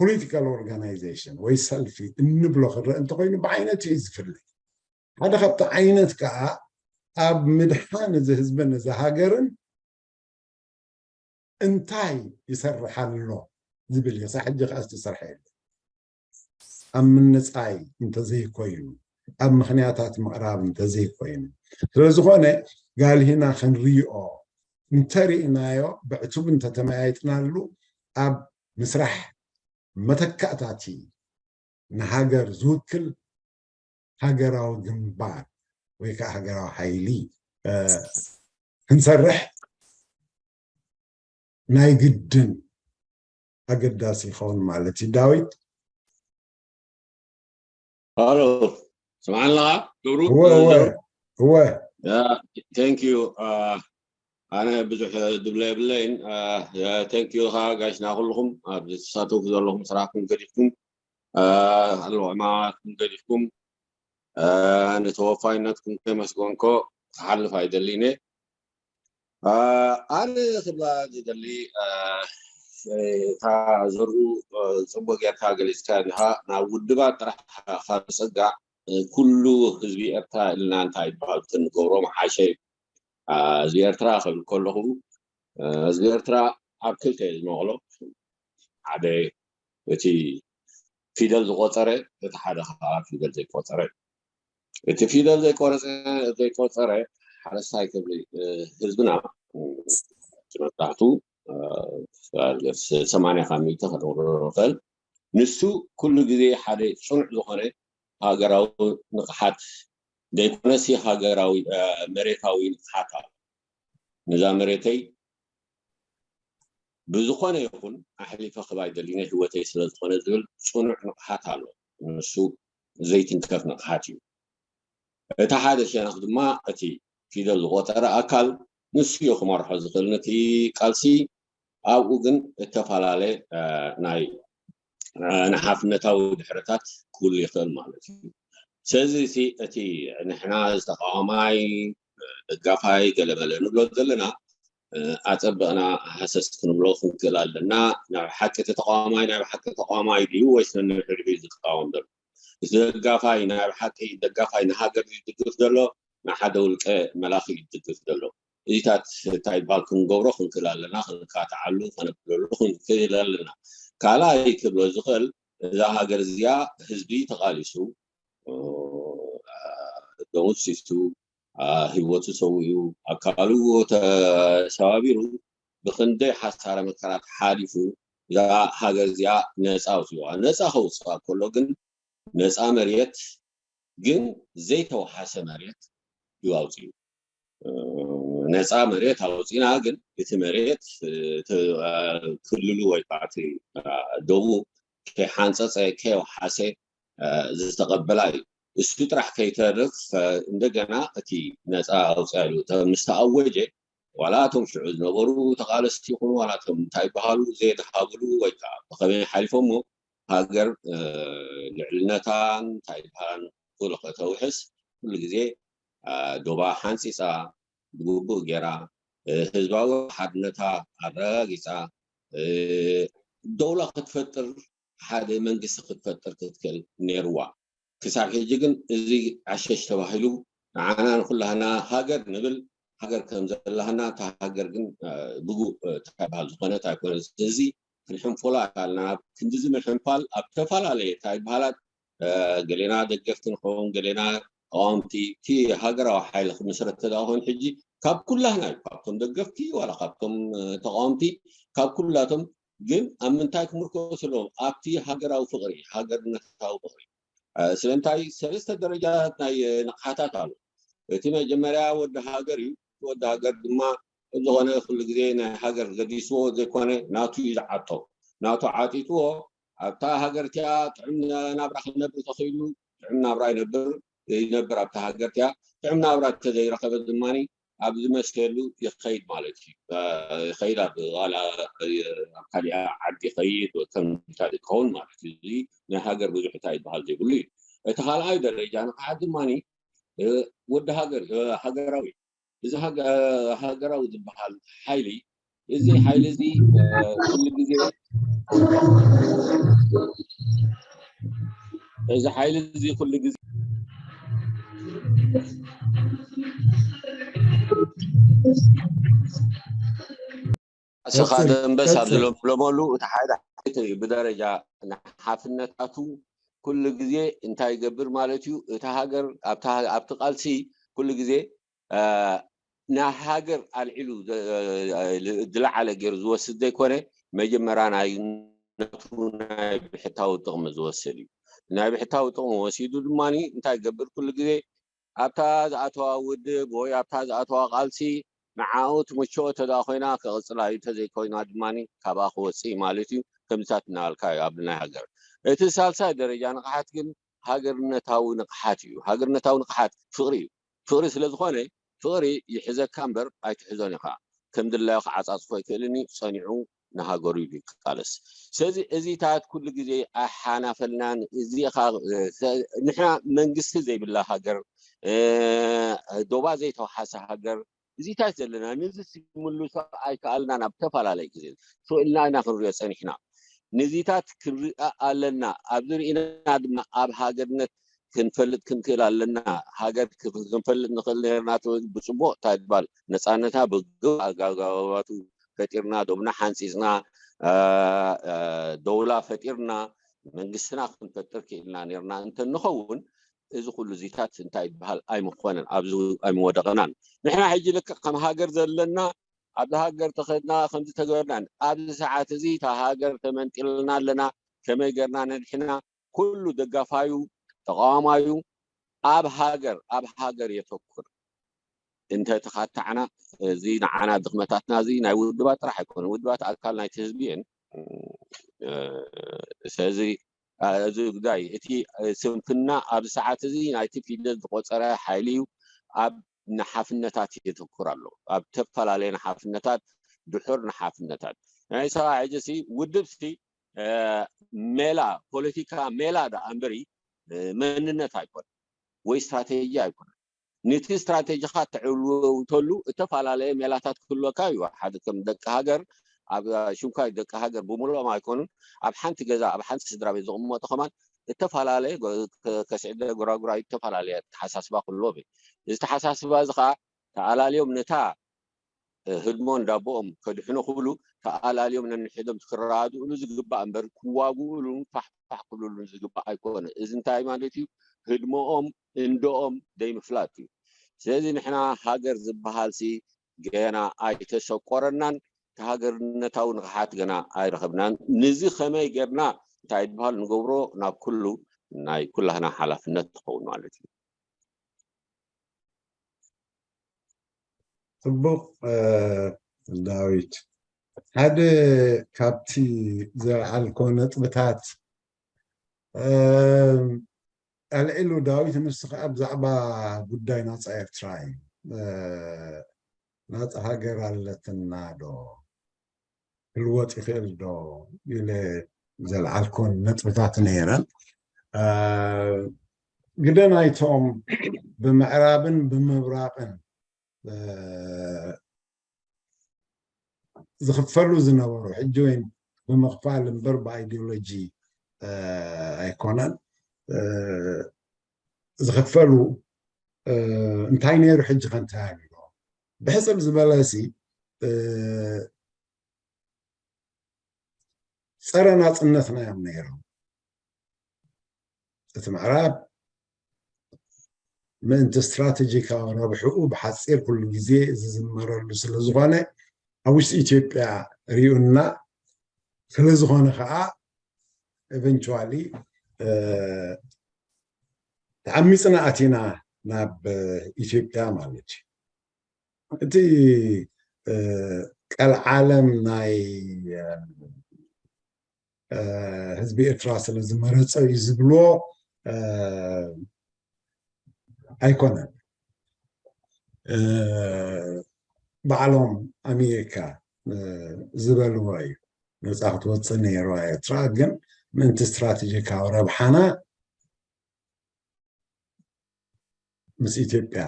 ፖለቲካል ኦርጋናይዜሽን ወይ ሰልፊ እንብሎ ክረአ እንተኮይኑ ብዓይነቱ እዩ ዝፍለ። ሓደ ካብቲ ዓይነት ከዓ ኣብ ምድሓን እዚ ህዝብን እዚ ሃገርን እንታይ ይሰርሕ ኣሎ ዝብል እዩ። ክሳብ ሕጂ ከኣ ዝተሰርሐ የለን። ኣብ ምንጻይ እንተዘይኮይኑ፣ ኣብ ምኽንያታት ምቕራብ እንተዘይኮይኑ፣ ስለ ዝኾነ ጋልሂና ክንሪኦ እንተሪእናዮ፣ ብዕቱብ እንተተመያይጥናሉ፣ ኣብ ምስራሕ መተካእታቲ ንሃገር ዝውክል ሃገራዊ ግንባር ወይ ከዓ ሃገራዊ ሓይሊ ክንሰርሕ ናይ ግድን ኣገዳሲ ይኸውን ማለት እዩ። ዳዊት። ሃሎ፣ ስምዓና ገብሩ? እወ እወ እወ። Thank you። ኣነ ብዙሕ ድብለ የብለይን። Thank you ኻ ጋሽና ኩልኹም ኣብዚ ትሳተፉ ዘለኹም ስራሕኩም ገዲፍኩም፣ ኣለዎ ዕማማትኩም ገዲፍኩም፣ ንተወፋይነትኩም ከመስገንኮ ክሓልፍ ኣይደሊን እየ። ኣነ ክብላ ዝደሊ፣ እታ ዘርኡ ጽቡቅ ጌርካ ገሊጽካ እንዲኻ። ናብ ውድባት ጥራሕ ካብ ዝጽጋዕ፣ ኩሉ ህዝቢ ኤርትራ ኢልና እንታይ ይበሃል ክንገብሮ ምሓሸ። ህዝቢ ኤርትራ ክብል ከለኹ፣ ህዝቢ ኤርትራ ኣብ ክልተ እዩ ዝመቕሎ። ሓደ እቲ ፊደል ዝቆጸረ፣ እቲ ሓደ ከዓ ፊደል ዘይቆጸረ። እቲ ፊደል ዘይቆረጸ ዘይቆጸረ ሓረስታይ ክብል ህዝብና መብዛሕቱ ሰማንያ ካብ ሚእቲ ከነውርዶ ንኽእል። ንሱ ኩሉ ግዜ ሓደ ጽኑዕ ዝኾነ ሃገራዊ ንቕሓት ዘይኮነሲ ሃገራዊ መሬታዊ ንቕሓት ኣሎ። ነዛ መሬተይ ብዝኾነ ይኹን ኣሕሊፈ ክህባ ኣይደልን እየ፣ ህይወተይ ስለ ዝኾነ ዝብል ጽኑዕ ንቕሓት ኣሎ። ንሱ ዘይትንከፍ ንቕሓት እዩ። እቲ ሓደ ሸነኽ ድማ እቲ ፊደል ዝቖጸረ ኣካል ንሱ እዩ ክመርሖ ዝኽእል ነቲ ቃልሲ። ኣብኡ ግን እተፈላለየ ናይ ንሓፍነታዊ ድሕረታት ክህሉ ይኽእል ማለት እዩ። ስለዚ እቲ ንሕና ዝተቃዋማይ ደጋፋይ ገለመለ ንብሎ ዘለና ኣጸብቕና ሃሰስ ክንብሎ ክንክእል ኣለና። ናይ ብሓቂ እቲ ተቃዋማይ ናይ ብሓቂ ተቃዋማይ ድዩ ወይስ ነንሕድሕዱ ዝቃወም ዘሎ? እቲ ደጋፋይ ናይ ብሓቂ ደጋፋይ ንሃገር ድዩ ዝድግፍ ዘሎ ንሓደ ውልቀ መላኺ እዩ ዝድግፍ ዘሎ? እዚታት እንታይ ይበሃል ክንገብሮ ክንክእል ኣለና፣ ክንካትዓሉ ከነብለሉ ክንክእል ኣለና። ካልኣይ ክብሎ ዝኽእል እዛ ሃገር እዚኣ ህዝቢ ተቓሊሱ ደሙ ኣፍሲሱ ህይወቱ ሰዊኡ ኣካሉ ተሰባቢሩ ብኽንደይ ሓሳረ መከራ ሓሊፉ እዛ ሃገር እዚኣ ነፃ ኣውፅዋ። ነፃ ከውፅዋ ከሎ ግን ነፃ መሬት ግን ዘይተወሓሰ መሬት እዩ ኣውፅኡ። ነፃ መሬት ኣውፂና ግን እቲ መሬት ክልሉ ወይ ከዓ እቲ ደቡ ከይሓንፀፀ ከይወሓሰ ዝተቐበላ እዩ። እሱ ጥራሕ ከይተርፍ እንደገና እቲ ነፃ ኣውፅኣ ኢሉ ምስ ተኣወጀ ዋላ እቶም ሽዑ ዝነበሩ ተቓለስቲ ይኹኑ ዋላ እቶም እንታይ ይበሃሉ ዘየድሃብሉ ወይ ከዓ ብኸመይ ሓሊፎሞ ሃገር ልዕልነታን እንታይ ይበሃላን ኩሉ ከተውሕስ ኩሉ ግዜ ዶባ ሓንፂፃ ብግቡእ ገይራ ህዝባዊ ሓድነታ ኣረጋጊፃ ደውላ ክትፈጥር ሓደ መንግስቲ ክትፈጥር ክትክእል ነይርዋ። ክሳብ ሕጂ ግን እዚ ዓሸሽ ተባሂሉ ንዓና ንኩላህና ሃገር ንብል ሃገር ከም ዘለሃና እታ ሃገር ግን ብጉእ እንታይ ይበሃል ዝኾነት ኣይኮነን። ስለዚ ክንሕንፎላ ኣካልና ክንድዚ ምሕንፋል ኣብ ዝተፈላለየ እንታይ ይበሃላት ገሌና ደገፍቲ ንኸውን ገሌና ተቃወምቲ እቲ ሃገራዊ ሓይሊ ክምስረት ተዳ ኮይኑ ሕጂ ካብ ኩላህና እዩ ካብቶም ደገፍቲ ዋላ ካብቶም ተቃወምቲ ካብ ኩላቶም ግን ኣብ ምንታይ ክምርኮስ ኣለዎም ኣብቲ ሃገራዊ ፍቅሪ ሃገርነታዊ ፍቅሪ ስለምንታይ ሰለስተ ደረጃታት ናይ ንቕሓታት ኣሎ እቲ መጀመርያ ወዲ ሃገር እዩ ወዲ ሃገር ድማ ዝኾነ ኩሉ ግዜ ናይ ሃገር ገዲስዎ ዘይኮነ ናቱ እዩ ዝዓጦ ናቱ ዓጢጥዎ ኣብታ ሃገር እቲኣ ጥዑም ናብራ ክነብር ተኽኢሉ ጥዑም ናብራ ይነብር ይነብር ኣብታ ሃገር እቲኣ ጥዑም ናብራ እንተዘይረኸበ ድማ ኣብ ዝመስለሉ ይኸይድ ማለት እዩ ይኸይድ ኣብ ዋላ ኣብ ካሊኣ ዓዲ ይኸይድ ከምታ ዝከውን ማለት እዩ እዚ ናይ ሃገር ብዙሕ እንታይ ዝበሃል ዘይብሉ እዩ እቲ ካልኣይ ደረጃ ንቕሓት ድማ ወዲ ሃገር ሃገራዊ እዚ ሃገራዊ ዝበሃል ሓይሊ እዚ ሓይሊ እዚ ኩሉ ግዜ እዚ ሓይሊ እዚ ኩሉ ግዜ ንስኻ ደንበስ ኣብ ዝለምለመሉ እቲ ሓደ ዓይነት እዩ። ብደረጃ ንሓፍነታቱ ኩሉ ግዜ እንታይ ይገብር ማለት እዩ? እቲ ሃገር ኣብቲ ቃልሲ ኩሉ ግዜ ናይ ሃገር ኣልዒሉ ዝለዓለ ገይሩ ዝወስድ ዘይኮነ፣ መጀመርያ ናይ ናቱ ናይ ብሕታዊ ጥቕሚ ዝወስድ እዩ። ናይ ብሕታዊ ጥቕሚ ወሲዱ ድማ እንታይ ይገብር? ኩሉ ግዜ ኣብታ ዝኣተዋ ውድብ ወይ ኣብታ ዝኣተዋ ቃልሲ ንዓኡ ትምችኦ ተዳ ኮይና ክቕፅላ እዩ፣ እንተዘይኮይና ድማ ካብኣ ክወፅእ ማለት እዩ። ከምዚታት እናበልካ እዩ ኣብ ናይ ሃገር። እቲ ሳልሳይ ደረጃ ንቕሓት ግን ሃገርነታዊ ንቕሓት እዩ። ሃገርነታዊ ንቕሓት ፍቕሪ እዩ። ፍቕሪ ስለ ዝኾነ ፍቕሪ ይሕዘካ እምበር ኣይትሕዞን ኢኻ። ከም ድላዩ ክዓፃፅፎ ኣይክእልን እዩ። ፀኒዑ ንሃገሩ ኢሉ ይቃለስ። ስለዚ እዚታት ኩሉ ግዜ ኣይሓናፈልናን። እዚ ኻ ንሕና መንግስቲ ዘይብላ ሃገር፣ ዶባ ዘይተውሓሰ ሃገር፣ እዚታት ዘለና ንዚ ምልሶ ኣይከኣልናን። ኣብ ተፈላለየ ግዜ ስእልና ኢና ክንሪኦ ፀኒሕና። ንዚታት ክንሪኣ ኣለና። ኣብዚ ርኢና ድማ ኣብ ሃገርነት ክንፈልጥ ክንክእል ኣለና። ሃገር ክንፈልጥ ንኽእል ነርና። ብፅቡቕ እንታይ ትባል ነፃነታ ብግብ ኣጋባባቱ ፈጢርና፣ ዶብና ሓንፂፅና፣ ደውላ ፈጢርና፣ መንግስትና ክንፈጥር ክኢልና ነርና እንተንኸውን፣ እዚ ኩሉ ዚታት እንታይ ይበሃል ኣይምኾነን፣ ኣብዚ ኣይምወደቕናን። ንሕና ሕጂ ልክዕ ከም ሃገር ዘለና፣ ኣብዚ ሃገር ተኸድና ከምዚ ተገበርናን፣ ኣብዚ ሰዓት እዚ እታ ሃገር ተመንጢልና ኣለና፣ ከመይ ገርና ነድሕና፣ ኩሉ ደጋፋዩ ተቃዋማዩ ኣብ ሃገር ኣብ ሃገር የተኩር። እንተ ተኻታዕና፣ እዚ ንዓና ድኽመታትና እዚ ናይ ውድባት ጥራሕ ኣይኮነ፣ ውድባት ኣካል ናይቲ ህዝቢ እየን። ስለዚ እዚ ጉዳይ እቲ ስንፍና ኣብዚ ሰዓት እዚ ናይቲ ፊደል ዝቆፀረ ሓይሊ እዩ። ኣብ ንሓፍነታት የተኩር ኣሎ፣ ኣብ ተፈላለየ ንሓፍነታት፣ ድሑር ንሓፍነታት። ናይ ሰባ ሕጂ ሲ ውድብ ሲ ሜላ ፖለቲካ ሜላ ደኣ እምበሪ መንነት ኣይኮነ ወይ ስትራቴጂ ኣይኮነ። ነቲ ስትራቴጂኻ ተዕውተሉ እተፈላለየ ሜላታት ክህልወካ እዩ። ሓደ ከም ደቂ ሃገር ኣብ ሽምካይ ደቂ ሃገር ብምልኦም ኣይኮኑን፣ ኣብ ሓንቲ ገዛ ኣብ ሓንቲ ስድራ ቤት ዝቕመጡ ከማን እተፈላለየ ከስዕደ ጎራጉራ እተፈላለየ ኣተሓሳስባ ክህልዎም እዩ። እዚ ተሓሳስባ እዚ ከዓ ተኣላልዮም ነታ ህድሞን ዳቦኦም ከድሕኑ ክብሉ ተኣላልዮም ነንሕዶም ክረዳድእሉ ዝግባእ እምበር ክዋግኡሉን ፋሕፋሕ ክብሉሉን ዝግባእ ኣይኮነ። እዚ እንታይ ማለት እዩ? ህድሞኦም እንደኦም ደይምፍላጥ እዩ። ስለዚ ንሕና ሃገር ዝበሃል ሲ ገና ኣይተሰቆረናን፣ ሃገርነታዊ ንቕሓት ገና ኣይረኸብናን። ንዚ ከመይ ጌርና እንታይ ይበሃል ንገብሮ ናብ ኩሉ ናይ ኩላህና ሓላፍነት ትኸውን ማለት እዩ። ጽቡቕ ዳዊት፣ ሓደ ካብቲ ዘልዓልኮ ነጥብታት ኣልዒሉ ዳዊት፣ ንሱ ከዓ ብዛዕባ ጉዳይ ናጻ ኤርትራ እዩ። ናጻ ሃገር ኣለትና ዶ? ክልወጥ ይኽእል ዶ ኢለ ዘልዓልኮን ነጥብታት ነይረን። ግደ ናይቶም ብምዕራብን ብምብራቕን ዝኽፈሉ ዝነበሩ፣ ሕጂ ወይን ብምኽፋል እምበር ብኣይዲዮሎጂ ኣይኮነን ዝኽፈሉ፣ እንታይ ነይሩ ሕጂ ከ እንታይ ኣሎ? ብሕጽር ዝበለሲ ጸረ ናጽነትና እዮም ነይሮም። እቲ ምዕራብ ምእንቲ ስትራቴጂካዊ ረብሕኡ ብሓጺር ኩሉ ግዜ ዝዝመረሉ ስለ ዝኾነ ኣብ ውሽጢ ኢትዮጵያ ሪኡና ስለ ዝኾነ ከዓ ኤቨንቹዋሊ ተዓሚፅና ኣቲና ናብ ኢትዮጵያ ማለት እዩ። እቲ ቀልዓለም ናይ ህዝቢ ኤርትራ ስለ ዝመረፀ እዩ ዝብልዎ ኣይኮነን። ባዕሎም ኣሜሪካ ዝበልዎ እዩ። ነፃ ክትወፅእ ነይርዋ ኤርትራ፣ ግን ምእንቲ ስትራቴጂካዊ ረብሓና ምስ ኢትዮጵያ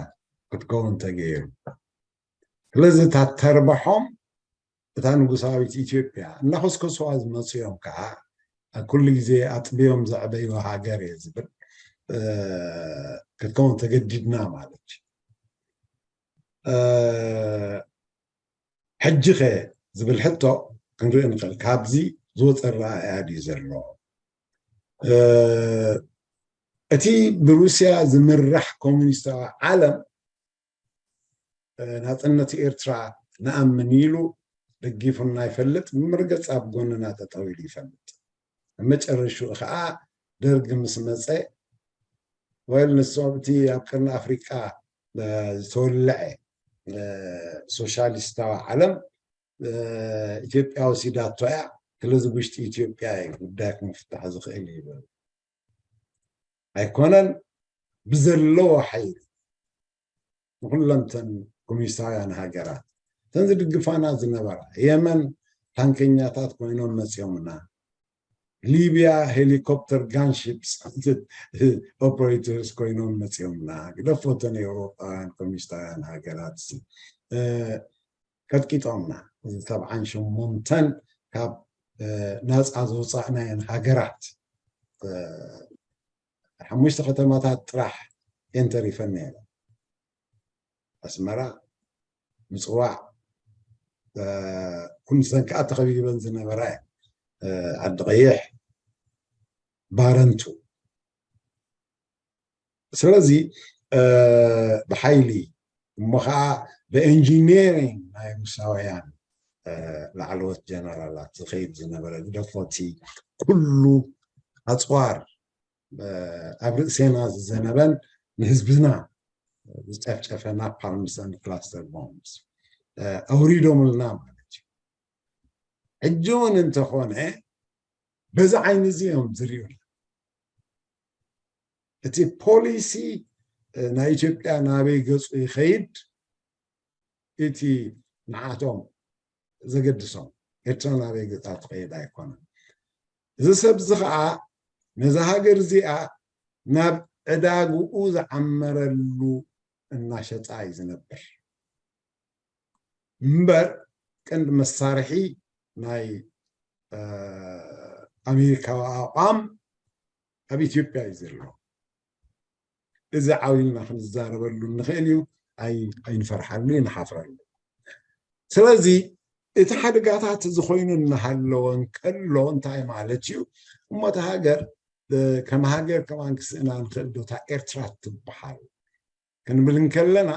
ክትከውን ተገይሩ። ስለዚ እታ ተርባሖም እታ ንጉሳዊት ኢትዮጵያ እናኾስኮስዋ ዝመፁ እዮም ከዓ ኣብ ኩሉ ግዜ ኣጥብዮም ዘዕበይዋ ሃገር እየ ዝብል ክትከውን ተገዲድና ማለት እዩ። ሕጂ ኸ ዝብል ሕቶ ክንርኢ ንኽእል። ካብዚ ዝወፀ ኣረኣእያ ድዩ ዘሎ? እቲ ብሩስያ ዝምራሕ ኮሚኒስታዊ ዓለም ናፅነት ኤርትራ ንኣምን ኢሉ ደጊፉና ይፈልጥ፣ ብመርገፂ ኣብ ጎንና ጠጠው ኢሉ ይፈልጥ። ኣብ መጨረሽኡ ከዓ ደርግ ምስ መፀ፣ ወይል ንሶም እቲ ኣብ ቅርኒ ኣፍሪቃ ዝተወለዐ ሶሻሊስታዊ ዓለም ኢትዮጵያ ወሲዳቶ እያ። ስለዚ ውሽጢ ኢትዮጵያ እዩ ጉዳይ ክምፍታሕ ዝኽእል ይብል። ኣይኮነን፣ ብዘለዎ ሓይሊ ንኩለንተን ኮሚኒስታውያን ሃገራት እተን ዝድግፋና ዝነበራ የመን ታንከኛታት ኮይኖም መፅዮምና። ሊብያ ሄሊኮፕተር ጋንሺፕስ ኦፐሬተርስ ኮይኖም መፅዮምና። ግደፎተን ኤውሮጳውያን ኮሚኒስታውያን ሃገራት ቀጥቂጦምና። ሰብዓን ሸሞንተን ካብ ናፃ ዘውፃእናየን ሃገራት ሓሙሽተ ከተማታት ጥራሕ እየን ተሪፈን ነይረን። ኣስመራ፣ ምፅዋዕ፣ ኩሉ ሰንከኣ ተኸቢበን ዝነበራ ዓዲ ቀይሕ፣ ባረንቱ። ስለዚ ብሓይሊ እሞ ከዓ ብኤንጂኒሪንግ ናይ ሩሳውያን ላዕለዎት ጀነራላት ዝኸይድ ዝነበረ ግደፎቲ ኩሉ ኣፅዋር ኣብ ርእሴና ዝዘነበን ንህዝብና ዝጨፍጨፈ ናፓልምስ ክላስተር ቦምብስ ኣውሪዶምልና ማለት እዩ። ሕጂ እውን እንተኾነ በዚ ዓይኒ እዚ እዮም ዝሪኡና። እቲ ፖሊሲ ናይ ኢትዮጵያ ናበይ ገፁ ይኸይድ እቲ ንዓቶም ዘገድሶም። ኤርትራ ናበይ ገፃ ትኸይድ ኣይኮነን። እዚ ሰብ እዚ ከዓ ነዛ ሃገር እዚኣ ናብ ዕዳግኡ ዝዓመረሉ እናሸጣ እዩ ዝነብር እምበር ቀንዲ መሳርሒ ናይ ኣሜሪካዊ ኣቋም ኣብ ኢትዮጵያ እዩ ዘሎ። እዚ ዓው ኢልና ክንዛረበሉ ንኽእል እዩ። ኣይንፈርሓሉ፣ ይንሓፍረሉ። ስለዚ እቲ ሓደጋታት እዚ ኮይኑ እናሃለወ እንከሎ እንታይ ማለት እዩ? እሞ እታ ሃገር ከም ሃገር ከማን ክስእና ንኽእል ዶ? እታ ኤርትራ ትበሃል ክንብል እንከለና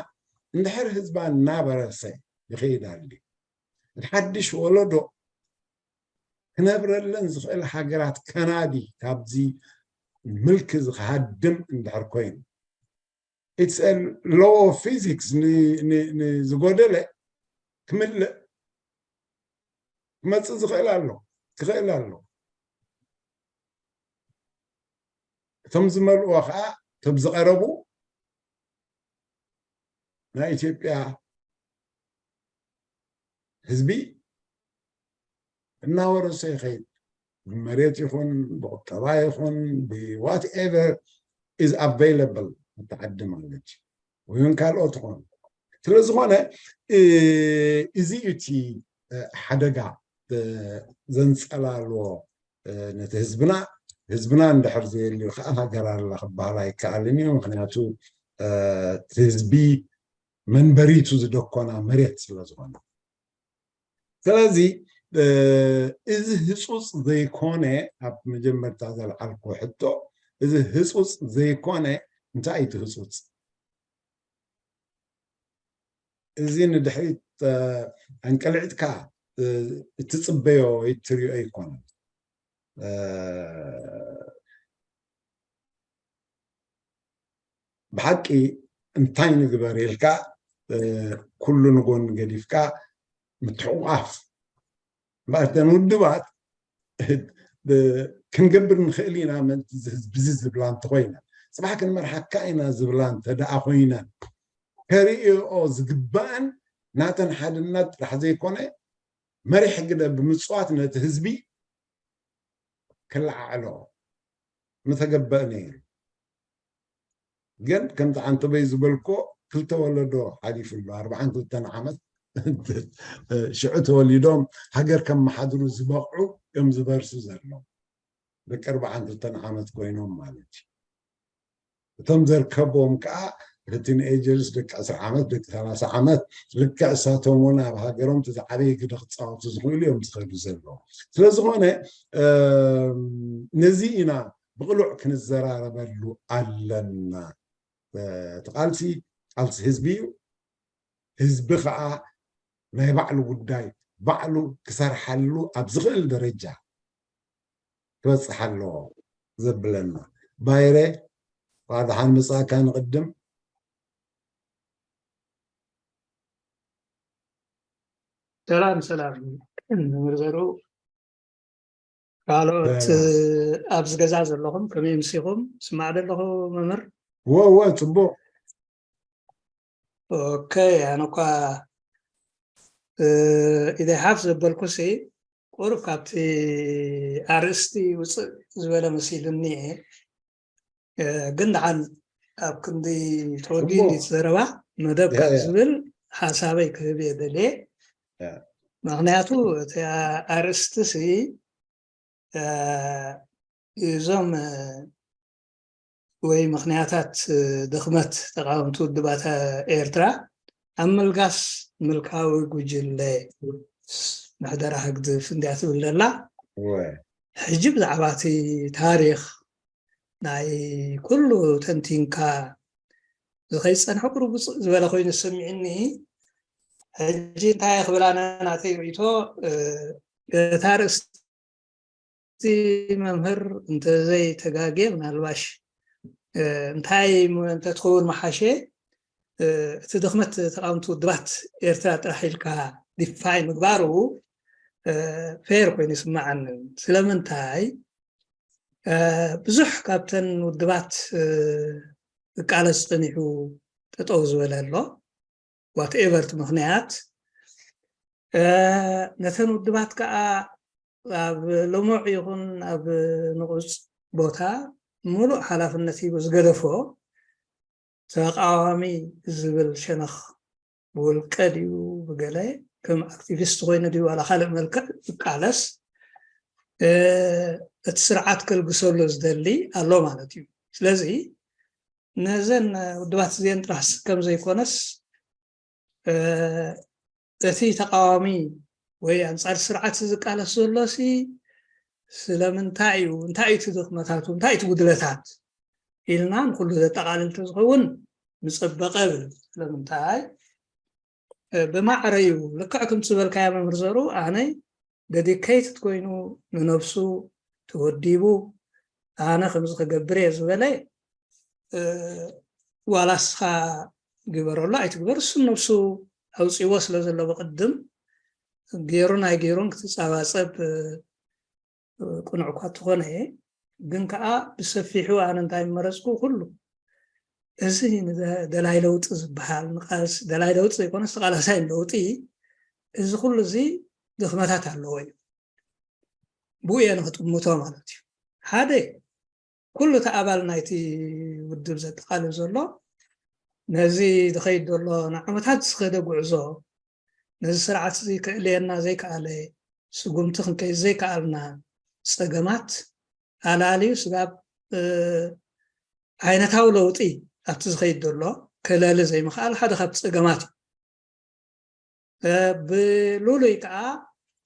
እንድሕር ህዝባ እናበረሰ ይኸይድ ኣሎ። እቲ ሓድሽ ወለዶ ክነብረለን ዝኽእል ሃገራት ከናዲ ካብዚ ምልኪ ዝሃድም እንድሕር ኮይኑ it's a law of physics ንዝጎደለ ክምልእ ክመፅእ ዝኽእል ኣሎ ክኽእል ኣሎ። እቶም ዝመልእዎ ከዓ እቶም ዝቐረቡ ናይ ኢትዮጵያ ህዝቢ እናወረሶ ይኸይድ። ብመሬት ይኹን ብቁጠባ ይኹን ብዋትኤቨር ኢዝ ኣቨይለብል እታ ዓዲ ማለት እዩ። ወይ እውን ካልኦት ይኹን። ስለዝኾነ እዚ እቲ ሓደጋ ዘንፀላልዎ ነቲ ህዝብና ህዝብና እንድሕር ዘየልዩ ከዓ ሃገር ኣላ ክበሃል ኣይከኣልን እዩ። ምክንያቱ እቲ ህዝቢ መንበሪቱ ዝደኮና መሬት ስለዝኾነ ስለዚ እዚ ህፁፅ ዘይኮነ ኣብ መጀመርታ ዘልዓልኮ ሕቶ እዚ ህፁፅ ዘይኮነ እንታይ እዩ እቲ ህፁፅ? እዚ ንድሕሪት ኣንቀልዕትካ እትፅበዮ ወይ እትሪኦ ኣይኮነን። ብሓቂ እንታይ ንግበር ኢልካ ኩሉ ንጎን ገዲፍካ ምትሕቑቓፍ እምበኣር እተን ውድባት ክንገብር ንኽእል ኢና ምእንቲ እዚ ህዝቢ እዚ ዝብላ እንተኾይነን ፅባሕ ክንመርሓካ ኢና ዝብላ እንተ ደኣ ኮይነን ከርእዮኦ ዝግባእን ናተን ሓድነት ጥራሕ ዘይኮነ መሪሕ ግደ ብምፅዋት ነቲ ህዝቢ ክለዓዕሎ ምተገበእ ነይሩ። ግን ከምቲ ዓንተበይ ዝበልኮ ክልተ ወለዶ ሓሊፉ ኣሎ። ኣርባዓን ክልተን ዓመት ሽዑ ተወሊዶም ሃገር ከመሓድሩ ዝበቕዑ እዮም ዝበርሱ ዘለዉ። ደቂ ኣርባዓን ክልተን ዓመት ኮይኖም ማለት እዩ። እቶም ዘርከብዎም ከዓ እቲ ቲንኤጀርስ፣ ደቂ ዕስራ ዓመት፣ ደቂ ሰላሳ ዓመት፣ ልክዕ እሳቶም እውን ኣብ ሃገሮም እቲ ዝዓበየ ግደ ክፃወቱ ዝኽእሉ እዮም ዝኸዱ ዘለዉ። ስለ ዝኾነ ነዚ ኢና ብቕሉዕ ክንዘራረበሉ ኣለና። እቲ ቃልሲ ቃልሲ ህዝቢ እዩ። ህዝቢ ከዓ ናይ ባዕሉ ጉዳይ ባዕሉ ክሰርሓሉ ኣብ ዝኽእል ደረጃ ክበፅሕ ኣለዎ ዘብለና። ባይረ፣ እንኳዕ ደሓን መፃእካ። ንቕድም ሰላም ሰላም፣ መምህር ዘርኡ፣ ካልኦት ኣብዚ ገዛ ዘለኹም ከመይ ምሲኹም? ስማዕ ዘለኹ መምህር? ወ ወ ፅቡቅ። ኦኬ፣ ኣነ እኳ ኢደይ ሓፍ ዘበልኩሲ ቁሩብ ካብቲ ኣርእስቲ ውፅእ ዝበለ መሲሉኒ እየ። ግን ደሓን ኣብ ክንዲ ተወዲኡ እንዲ ዘረባ መደብ ካብ ዝብል ሓሳበይ ክህብ እየ ደልየ። ምክንያቱ እቲ ኣርእስቲ ሲ እዞም ወይ ምክንያታት ድኽመት ተቃወምቲ ውድባት ኤርትራ ኣብ ምልጋስ ምልካዊ ጉጅለ ምሕደራ ህግድፍ እንዲያ ትብል ዘላ። ሕጂ ብዛዕባ እቲ ታሪኽ ናይ ኩሉ ተንቲንካ ዝኸይድ ዝጸንሐ ቁሩብ ውፅእ ዝበለ ኮይኑ ዝሰሚዕኒ። ሕጂ እንታይ ክብል ኣነ ናተይ ርእይቶ፣ እታ ርእስቲ መምህር እንተዘይተጋግየ ምናልባሽ እንታይ እንተትኸውን መሓሸ፣ እቲ ድኽመት ተቃወምቲ ውድባት ኤርትራ ጥራሕ ኢልካ ዲፋይ ምግባሩ ፌር ኮይኑ ይስምዓኒ። ስለምንታይ ብዙሕ ካብተን ውድባት ክቃለስ ጸኒሑ ጠጠው ዝበለ ኣሎ። ዋትኤቨር እቲ ምኽንያት፣ ነተን ውድባት ከዓ ኣብ ልሙዕ ይኹን ኣብ ንቑፅ ቦታ ሙሉእ ሓላፍነት ሂቡ ዝገደፎ ተቃዋሚ ዝብል ሸነኽ ብውልቀ ድዩ ብገለ ከም ኣክቲቪስት ኮይኑ ድዩ ዋላ ካልእ መልክዕ ዝቃለስ እቲ ስርዓት ከልግሰሉ ዝደሊ ኣሎ ማለት እዩ። ስለዚ ነዘን ውድባት እዚአን ጥራሕ ከም ዘይኮነስ እቲ ተቃዋሚ ወይ ኣንፃር ስርዓት ዝቃለስ ዘሎ ሲ ስለምንታይ እዩ፣ እንታይ እዩ እቲ ድኽመታቱ፣ እንታይ እዩ እቲ ጉድለታት ኢልና ንኩሉ ዘጠቃልል ተዝኸውን ምፀበቀ ብል። ስለምንታይ ብማዕረ እዩ። ልክዕ ከምቲ ዝበልካያ መምህር ዘሩ ኣነ ደዲኬይትድ ኮይኑ ንነብሱ ተወዲቡ ኣነ ከምዚ ክገብር እየ ዝበለ ዋላ እስኻ ግበረሉ ኣይትግበር እሱ ነብሱ ኣውፅዎ ስለ ዘሎ ብቅድም ገይሩን ኣይገይሩን ክትፀባፀብ ቅኑዕ እኳ ተኾነ ግን ከዓ ብሰፊሑ ኣነ እንታይ መረፅኩ ኩሉ እዚ ደላይ ለውጢ ዝበሃል ንቃልሲ ደላይ ለውጢ ዘይኮነስ ተቃላሳይ ለውጢ እዚ ኩሉ እዚ ድኽመታት ኣለዎ እዩ። ብኡ እየ ንክጥምቶ ማለት እዩ። ሓደ ኩሉ እቲ ኣባል ናይቲ ውድብ ዘጠቃልል ዘሎ ነዚ ዝኸይድ ዘሎ ንዓመታት ዝኸደ ጉዕዞ ነዚ ስርዓት እዚ ከእልየና ዘይከኣለ ስጉምቲ ክንከይድ ዘይከኣልና ፀገማት ኣላልዩ ስጋብ ዓይነታዊ ለውጢ ኣብቲ ዝኸይድ ዘሎ ከለሊ ዘይምኽኣል ሓደ ካብቲ ፀገማት እዩ። ብሉሉይ ከዓ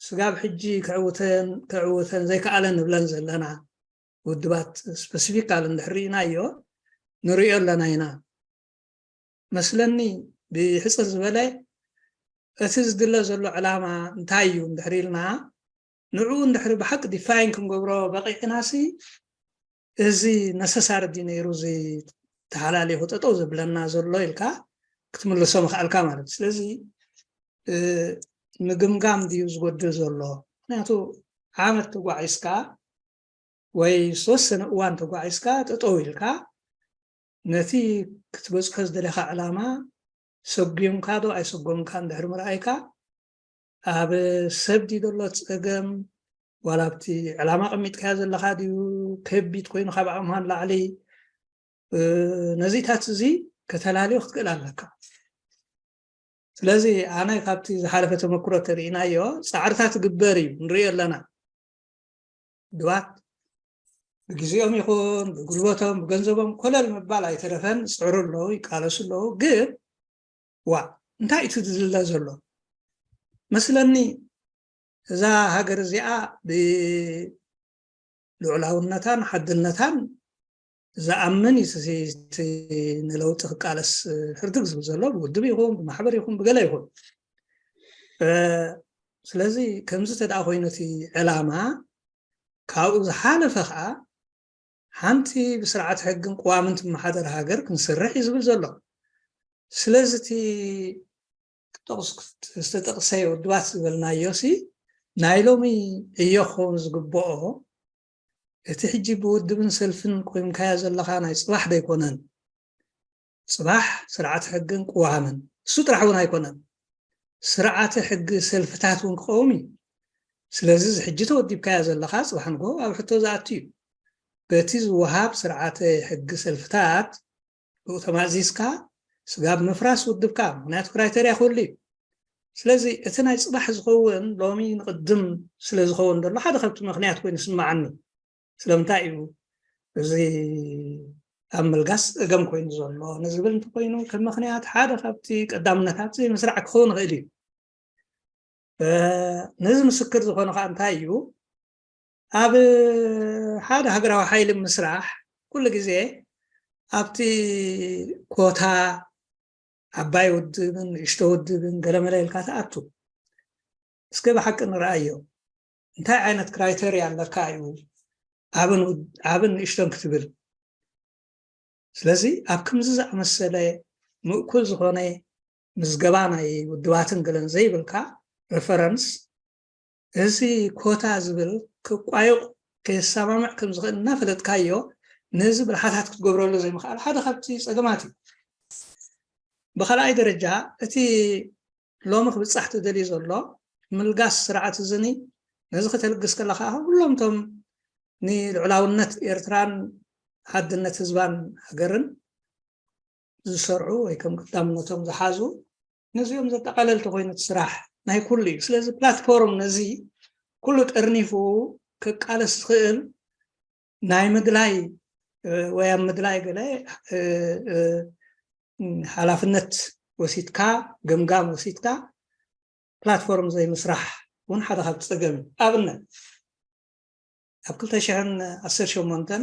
ስጋብ ሕጂ ክዕውተን ክዕውተን ዘይከኣለን ንብለን ዘለና ውድባት ስፐሲፊካል እንድሕር ርኢናዮ ንሪኦ ኣለና ኢና። መስለኒ ብሕፅር ዝበለ እቲ ዝድለ ዘሎ ዕላማ እንታይ እዩ እንድሕር ኢልና ንዕኡ እንድሕሪ ብሓቂ ዲፋይን ክንገብሮ በቂዕና ሲ እዚ ነሰሳሪ ድዩ ነይሩ እዚ ተሓላሊኹ ጠጠው ዘብለና ዘሎ ኢልካ ክትምልሶ ምኽኣልካ ማለት እዩ። ስለዚ ምግምጋም ድዩ ዝጎድል ዘሎ? ምክንያቱ ዓመት ተጓዒዝካ ወይ ዝተወሰነ እዋን ተጓዒዝካ ጠጠው ኢልካ ነቲ ክትበፅሖ ዝደለካ ዕላማ ሰጉምካ ዶ ኣይሰጎምካ እንድሕር ምርኣይካ ኣብ ሰብ ድዩ ዘሎ ፀገም ዋላ ኣብቲ ዕላማ ቀሚጥካዮ ዘለካ ድዩ ከቢድ ኮይኑ ካብ ዓቕምካ ንላዕሊ ነዚታት እዚ ከተላልዮ ክትክእል ኣለካ። ስለዚ ኣነ ካብቲ ዝሓለፈ ተመክሮ ተርኢናዮ ፃዕርታት ግበር እዩ ንሪኦ ኣለና ድባት ብግዜኦም ይኹን ብጉልበቶም ብገንዘቦም ኮለል ምባል ኣይተረፈን፣ ይፅዕሩ ኣለዉ፣ ይቃለሱ ኣለዉ። ግን ዋ እንታይ እቲ ዝድለ ዘሎ መስለኒ፣ እዛ ሃገር እዚኣ ብልዑላውነታን ሓድነታን ዝኣምን እዩ እቲ ንለውጢ ክቃለስ ህርድግ ዝብል ዘሎ፣ ብውድብ ይኹን ብማሕበር ይኹን ብገለ ይኹን። ስለዚ ከምዚ ተደኣ ኮይኑ እቲ ዕላማ፣ ካብኡ ዝሓለፈ ከዓ ሓንቲ ብስርዓት ሕግን ቅዋምን ትመሓደር ሃገር ክንስርሕ እዩ ዝብል ዘሎ። ስለዚ እቲ ዝተጠቕሰ ውድባት ዝበልናዮ ሲ ናይ ሎሚ እዮ ክኸውን ዝግብኦ፣ እቲ ሕጂ ብውድብን ሰልፍን ቆይምካዮ ዘለኻ ናይ ፅባሕ ዶ ኣይኮነን? ፅባሕ ስርዓት ሕግን ቅዋምን እሱ ጥራሕ እውን ኣይኮነን፣ ስርዓተ ሕጊ ሰልፍታት እውን ክቐውም እዩ። ስለዚ እዚ ሕጂ ተወዲብካዮ ዘለኻ ፅባሕ ንጎ ኣብ ሕቶ ዝኣቱ እዩ። በቲ ዝወሃብ ስርዓተ ሕጊ ሰልፍታት ብኡ ተማእዚዝካ ስጋብ ምፍራስ ውድብካ፣ ምክንያቱ ክራይተርያ ክህሉ እዩ። ስለዚ እቲ ናይ ፅባሕ ዝኸውን ሎሚ ንቕድም ስለ ዝኸውን ዘሎ ሓደ ካብቲ ምክንያት ኮይኑ ይስምዓኒ። ስለምንታይ እዩ እዚ ኣብ ምልጋስ ፀገም ኮይኑ ዘሎ ንዝብል እንተኮይኑ፣ ከም ምክንያት ሓደ ካብቲ ቀዳምነታት ዘይምስራዕ ክኸውን ይኽእል እዩ። ነዚ ምስክር ዝኾነ ከዓ እንታይ እዩ? ኣብ ሓደ ሃገራዊ ሓይሊ ምስራሕ ኩሉ ግዜ ኣብቲ ኮታ ዓባይ ውድብን ንእሽቶ ውድብን ገለመለ ኢልካ ትኣቱ። እስከ ብሓቂ ንረኣዮ፣ እንታይ ዓይነት ክራይተርያ ኣለካ እዩ ዓብን ውድ-፣ ዓብን ንእሽቶን ክትብል? ስለዚ ኣብ ከምዚ ዝኣመሰለ ምእኩል ዝኾነ ምዝገባ ናይ ውድባትን ገለን ዘይብልካ፣ ሬፈረንስ፣ እዚ ኮታ ዝብል ክቋየቕ ከየሰማምዕ ከም ዝኽእል እናፈለጥካዮ፣ ነዚ ብልሓታት ክትገብረሉ ዘይምኽኣል ሓደ ካብቲ ጸገማት እዩ። ብኻልኣይ ደረጃ፣ እቲ ሎሚ ክብጻሕ ተደልዩ ዘሎ ምልጋስ ስርዓት እዝኒ፣ ነዚ ከተልግስ ከለኻ፣ ኩሎም እቶም ንልዑላውነት ኤርትራን ሓድነት ህዝባን ሃገርን ዝሰርዑ ወይ ከም ቀዳምነቶም ዝሓዙ፣ ነዚኦም ዘጠቓለል ተኮይኑ እቲ ስራሕ ናይ ኩሉ እዩ። ስለዚ ፕላትፎርም ነዚ ኩሉ ጠርኒፉ ክቃለስ ዝኽእል ናይ ምድላይ፣ እ፣ ወይ ኣብ ምድላይ ገለ፣ እ፣ እ፣ ሓላፍነት ወሲድካ፣ ገምጋም ወሲድካ፣ ፕላትፎርም ዘይምስራሕ እውን ሓደ ካብ ጸገም እዩ። ኣብነት፣ ኣብ ክልተ ሽሕን ዓሰርተ ሸሞንተን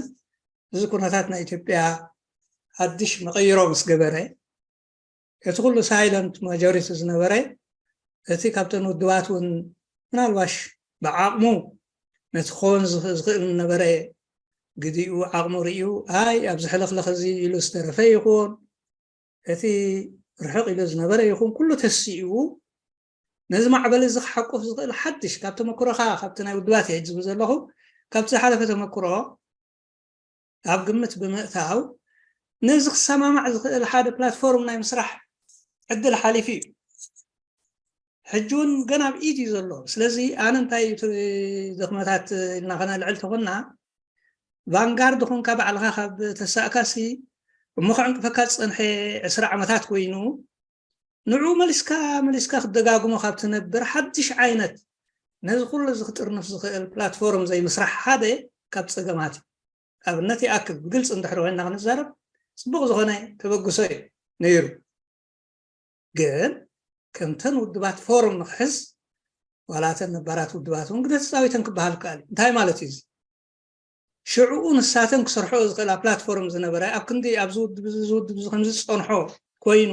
እዚ ኩነታት ናይ ኢትዮጵያ ሓድሽ መቐይሮ ምስ ገበረ፣ እቲ ኩሉ ሳይለንት ማጆሪቲ ዝነበረ፣ እቲ ካብተን ውድባት እውን ምናልባሽ ብዓቕሙ ነቲ ክኸውን ዝኽ-፣ ዝኽእል ዝነበረ ግዲኡ ዓቕሙ ርእዩ፣ ኣይ ኣብዚ ሕልኽልኽ እዚ ኢሉ ዝተረፈ ይኹን፣ እቲ ርሕቕ ኢሉ ዝነበረ ይኹን፣ ኩሉ ተሲኡ ነዚ ማዕበል እዚ ክሓቁፍ ዝኽእል ሓድሽ፣ ካብ ተመክሮኻ፣ ካብቲ ናይ ውድባት እየ ዝብል ዘለኹ፣ ካብቲ ዝሓለፈ ተመክሮ ኣብ ግምት ብምእታው፣ ነዚ ክሰማማዕ ዝኽእል ሓደ ፕላትፎርም ናይ ምስራሕ ዕድል ሓሊፉ እዩ። ሕጂ እውን ገና ኣብ ኢድ እዩ ዘሎ። ስለዚ ኣነ እንታይ እዩ እቲ ድኽመታት ኢልና ከነልዕል ተኾንና፣ ቫንጋርድ ኾንካ ባዕልኻ ካብ ተሳእካሲ፣ እሞ ከዕንቅፈካ ዝጸንሐ ዕስራ ዓመታት ኮይኑ፣ ንዑ መሊስካ፣ መሊስካ ክትደጋግሞ ካብ ትነብር፣ ሓድሽ ዓይነት ነዚ ኩሉ እዚ ክጥርንፍ ዝኽእል ፕላትፎርም ዘይምስራሕ ሓደ ካብ ጸገማት እዩ። ኣብነት ይኣክል፣ ብግልጺ እንድሕር ኮይንና ክንዛረብ፣ ጽቡቕ ዝኾነ ተበግሶ እዩ ነይሩ። ግን ከምተን ውድባት ፎርም ንክሕዝ፣ ዋላ እተን ነባራት ውድባት እውን ግደ ተጻዊተን ክበሃል ይከኣል እዩ። እንታይ ማለት እዩ እዚ? ሽዕኡ ንሳተን ክሰርሖ ዝኽእላ ፕላትፎርም ዝነበረ፣ ኣብ ክንዲ ኣብዚ ውድብ እዚ፣ እዚ ውድብ እዚ ከምዚ ዝጸንሖ ኮይኑ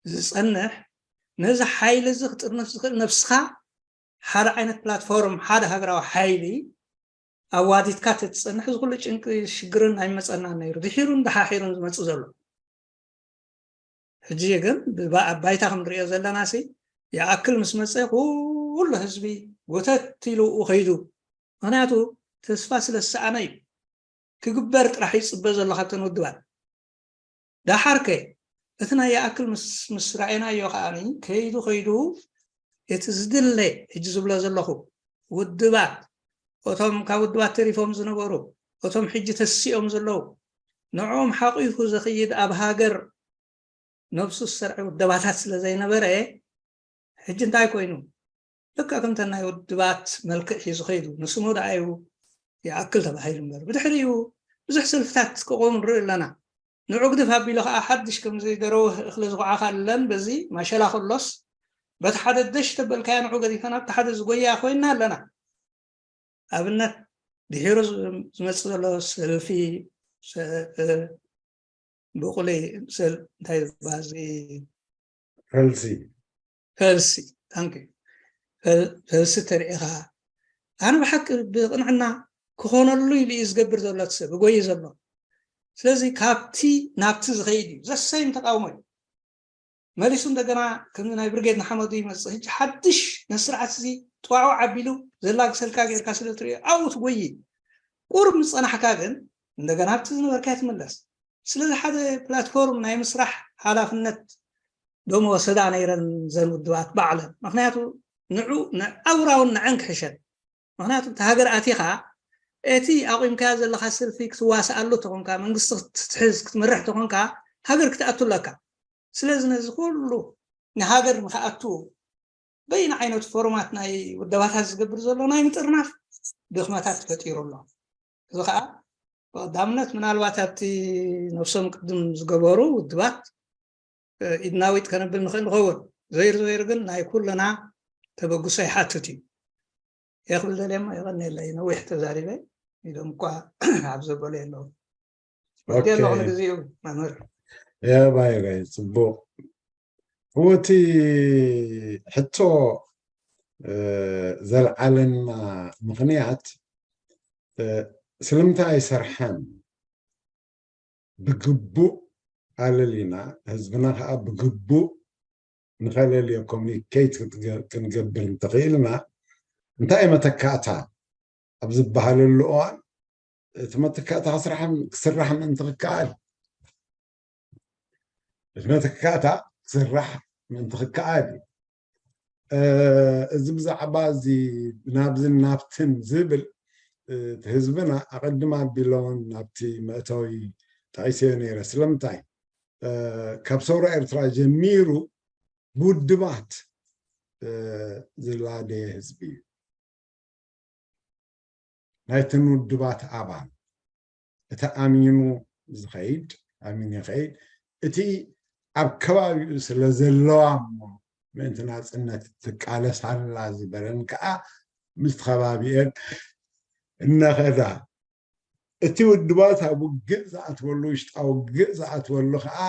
ዝጸንሕ፣ ነዚ ሓይሊ እዚ ክጥርንፍ ዝኽእል ነብስኻ ሓደ ዓይነት ፕላትፎርም፣ ሓደ ሃገራዊ ሓይሊ ኣዋዲድካ ተትጸንሕ፣ እዚ ኩሉ ጭንቂ ሽግርን ኣይመጸናን ነይሩ። ድሒሩን ደሓሒሩን ዝመጽእ ዘሎ። ሕጂ ግን ብባ-፣ ኣብ ባይታ ክንሪኦ ዘለና ሲ፣ ይኣክል ምስ መጸ ኩሉ ህዝቢ ጎተት ኢሉ ኡ ከይዱ። ምኽንያቱ ተስፋ ስለ ዝሰኣነ እዩ። ክግበር ጥራሕ ይጽበ ዘሎ ካብተን ውድባት። ደሓርከ እቲ ናይ ይኣክል ምስ፣ ምስ ረኣይናዮ ከኣ ከይዱ ከይዱ እቲ ዝድለ ሕጂ ዝብሎ ዘለኹ ውድባት፣ እቶም ካብ ውድባት ተሪፎም ዝነበሩ፣ እቶም ሕጂ ተሲኦም ዘለዉ፣ ንዕኦም ሓቂፉ ዘኽይድ ኣብ ሃገር ነብሱ ዝሰርዐ ውደባታት ስለ ዘይነበረ፣ ሕጂ እንታይ ኮይኑ? ልክዕ ከምተን ናይ ውድባት መልክዕ ሒዙ ከይዱ። ንስሙ ደኣ እዩ ይኣክል ተባሂሉ እምበር፣ ብድሕሪኡ ብዙሕ ሰልፍታት ክቆሙ ንርኢ ኣለና። ንዑ ግድፍ ኣቢሉ ከዓ ሓድሽ ከምዚ ደረው እኽሊ ዝኹዓኻለን በዚ ማሸላ ከሎስ፣ በቲ ሓደ ደሽ ተበልካያ ንዑ ገዲፈና ኣብቲ ሓደ ዝጎያ ኮይና ኣለና። ኣብነት ድሒሩ ዝመፅእ ዘሎ ሰልፊ፣ ሰ-፣ ብቁሊ ሰል-፣ እንታይ ዝበሃል እዚ? ፈልሲ። ፈልሲ፣ ታንክ ዩ። ፈል-፣ ፈልሲ ተሪኢኻ፣ ኣነ ብሓቂ ብቕንዕና ክኾነሉ ኢሉ እዩ ዝገብር ዘሎ እቲ ሰብ፣ እጎይ ዘሎ። ስለዚ ካብቲ ናብቲ ዝኸይድ እዩ፣ ዘሰይም ተቃውሞ እዩ። መሊሱ እንደገና ከምዚ ናይ ብርጌድ ንሓመዱ ይመጽእ። ሕጂ ሓድሽ ነቲ ስርዓት እዚ ጥዋዕዋዕ ኣቢሉ ዘላግሰልካ ጌርካ ስለ ትሪኦ ኣብኡ ትጎይ። ቁሩብ ምስ ጸናሕካ ግን እንደገና ኣብቲ ዝነበርካዮ ትምለስ። ስለዚ ሓደ ፕላትፎርም ናይ ምስራሕ ሓላፍነት ዶ ምወሰዳ ነይረን እዘን ውድባት ባዕለን። ምኽንያቱ ንዑ ንኣውራውን ንዐን ክሕሸን። ምኽንያቱ እቲ ሃገር ኣቲኻ እቲ ኣቑምካዮ ዘለኻ ሰልፊ ክትዋስኣሉ ተኾንካ፣ መንግስቲ ክትሕዝ ክትመርሕ ተኾንካ፣ ሃገር ክትኣቱ ኣለካ። ስለዚ ነዚ ኩሉ ንሃገር ንክኣቱ በይን ዓይነት ፎርማት ናይ ውደባታት ዝገብር ዘሎ ናይ ምጥርናፍ ድኽመታት ተፈጢሩ ኣሎ። እዚ ከዓ ብቐዳምነት ምናልባት ኣብቲ ነብሶም ቅድም ዝገበሩ ውድባት ኢድናዊጥ ከነብል ንኽእል ንኸውን። ዘይሩ ዘይሩ ግን ናይ ኩልና ተበግሶ ይሓትት እዩ። የኽብል ደልየማ ይቐኒየለይ ነዊሕ ተዛሪበ ኢሎም እኳ ኣብ ዘበሉ የለዉ። ወዲ ኣለኹ ንግዚኡ መምህር። የባይ ጋይ ጽቡቕ። እቲ ሕቶ ዘልዓለና ምኽንያት ስለምንታይ ኣይሰርሐን ብግቡእ ኣለሊና ህዝብና ከዓ ብግቡእ ንኸለልዮ ኮሚኒኬት ክንገብር እንተኽኢልና እንታይ መተካእታ ኣብ ዝበሃለሉ እዋን እቲ መተካእታ ክስራሕ ክስራሕ ምእንቲ ክከኣል እቲ መተካእታ ክስራሕ ምእንቲ ክከኣል እዩ። እዚ ብዛዕባ እዚ ናብዝን ናብትን ዝብል እቲ ህዝብና ኣቐድም ኣቢለውን ናብቲ መእተዊ ጠቒሰዮ ነይረ። ስለምንታይ ካብ ሰውራ ኤርትራ ጀሚሩ ብውድባት ዝላደየ ህዝቢ እዩ። ናይተን ውድባት ኣባል እቲ ኣሚኑ ዝኸይድ ኣሚኑ ይኸይድ እቲ ኣብ ከባቢኡ ስለ ዘለዋ እሞ ምእንቲ ናፅነት ትቃለስ ኣላ ዝበለን ከዓ ምስ ከባቢአን እናኸዳ እቲ ውድባት ኣብ ውግእ ዝኣትወሉ ውሽጣዊ ውግእ ዝኣትወሉ ከዓ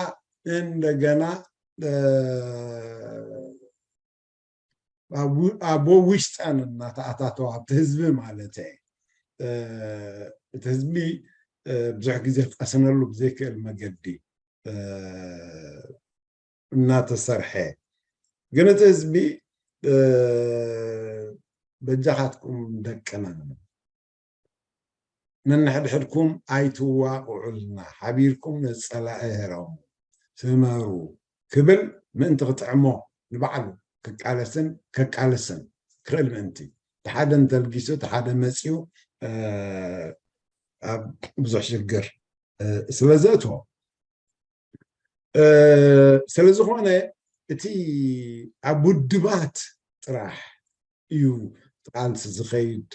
እንደገና ኣብ ውሽጠን እናተኣታተዋ ኣብቲ ህዝቢ ማለት እቲ ህዝቢ ብዙሕ ግዜ ክቀስነሉ ብዘይክእል መገዲ እናተሰርሐ ግን እቲ ህዝቢ በጃኻትኩም ደቅና ነንሕድሕድኩም ኣይትዋቕዑልና ሓቢርኩም ንፀላኢ ህረሙ ስመሩ ክብል ምእንቲ ክጥዕሞ ንባዕሉ ክቃለስን ከቃልስን ክኽእል ምእንቲ እቲ ሓደ እንተልጊሱ እቲ ሓደ መፂኡ ኣብ ብዙሕ ሽግር ስለ ዘእትዎ ስለዝኾነ እቲ ኣብ ውድባት ጥራሕ እዩ ቃልሲ ዝኸይድ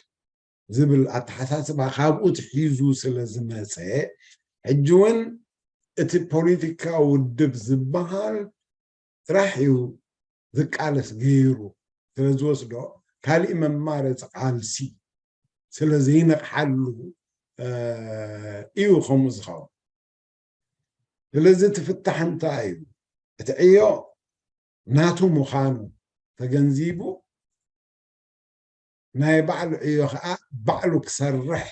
ዝብል ኣተሓሳስባ ካብኡ ትሒዙ ስለ ዝመፀ ሕጂ እውን እቲ ፖለቲካ ውድብ ዝበሃል ጥራሕ እዩ ዝቃለስ ገይሩ ስለ ዝወስዶ ካሊእ መማረፂ ቃልሲ ስለ ዘይነቕሓሉ እዩ ከምኡ ዝኸውን። ስለዚ እቲ ፍታሕ እንታይ እዩ? እቲ ዕዮ ናቱ ምዃኑ ተገንዚቡ ናይ ባዕሉ ዕዮ ከዓ ባዕሉ ክሰርሕ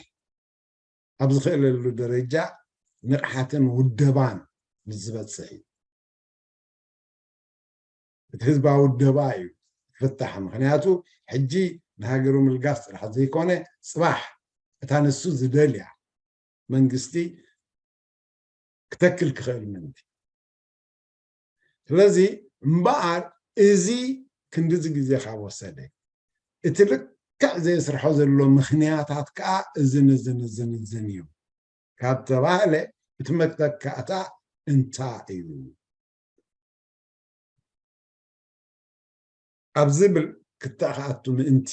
ኣብ ዝኽእለሉ ደረጃ ንቕሓትን ውደባን ምስ ዝበፅሕ እዩ። እቲ ህዝባዊ ውደባ እዩ ፍታሕ። ምክንያቱ ሕጂ ንሃገሩ ምልጋስ ጥራሕ ዘይኮነ ፅባሕ እታ ንሱ ዝደልያ መንግስቲ ክተክል ክኽእል ምእንቲ። ስለዚ እምበኣር እዚ ክንድዚ ግዜ ካብ ወሰደ እቲ ልክዕ ዘየስርሖ ዘሎ ምክንያታት ከዓ እዝን እዝን እዝን እዝን እዩ ካብ ተባህለ እቲ መተካእታ እንታይ እዩ? ኣብ ዝብል ክትኣኽኣቱ ምእንቲ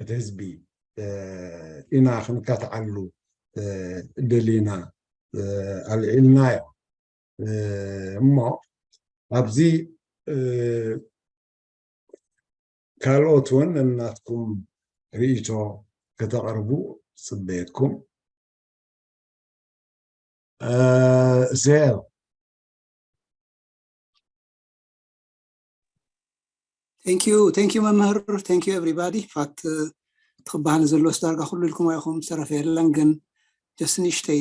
እቲ ህዝቢ ኢና ክንካትዓሉ ደሊና ኣልዒልናዮ። እሞ ኣብዚ ካልኦት እውን እናትኩም ርእይቶ ከተቕርቡ ጽበየኩም። ዜል Thank you, thank you መምህር፣ thank you everybody። ፋት ትኽባሃኒ ዘሎ ዳርጋ ኩሉ ኢልኩም ኣይኹም ዝተረፈ የለን፣ ግን just ንእሽተይ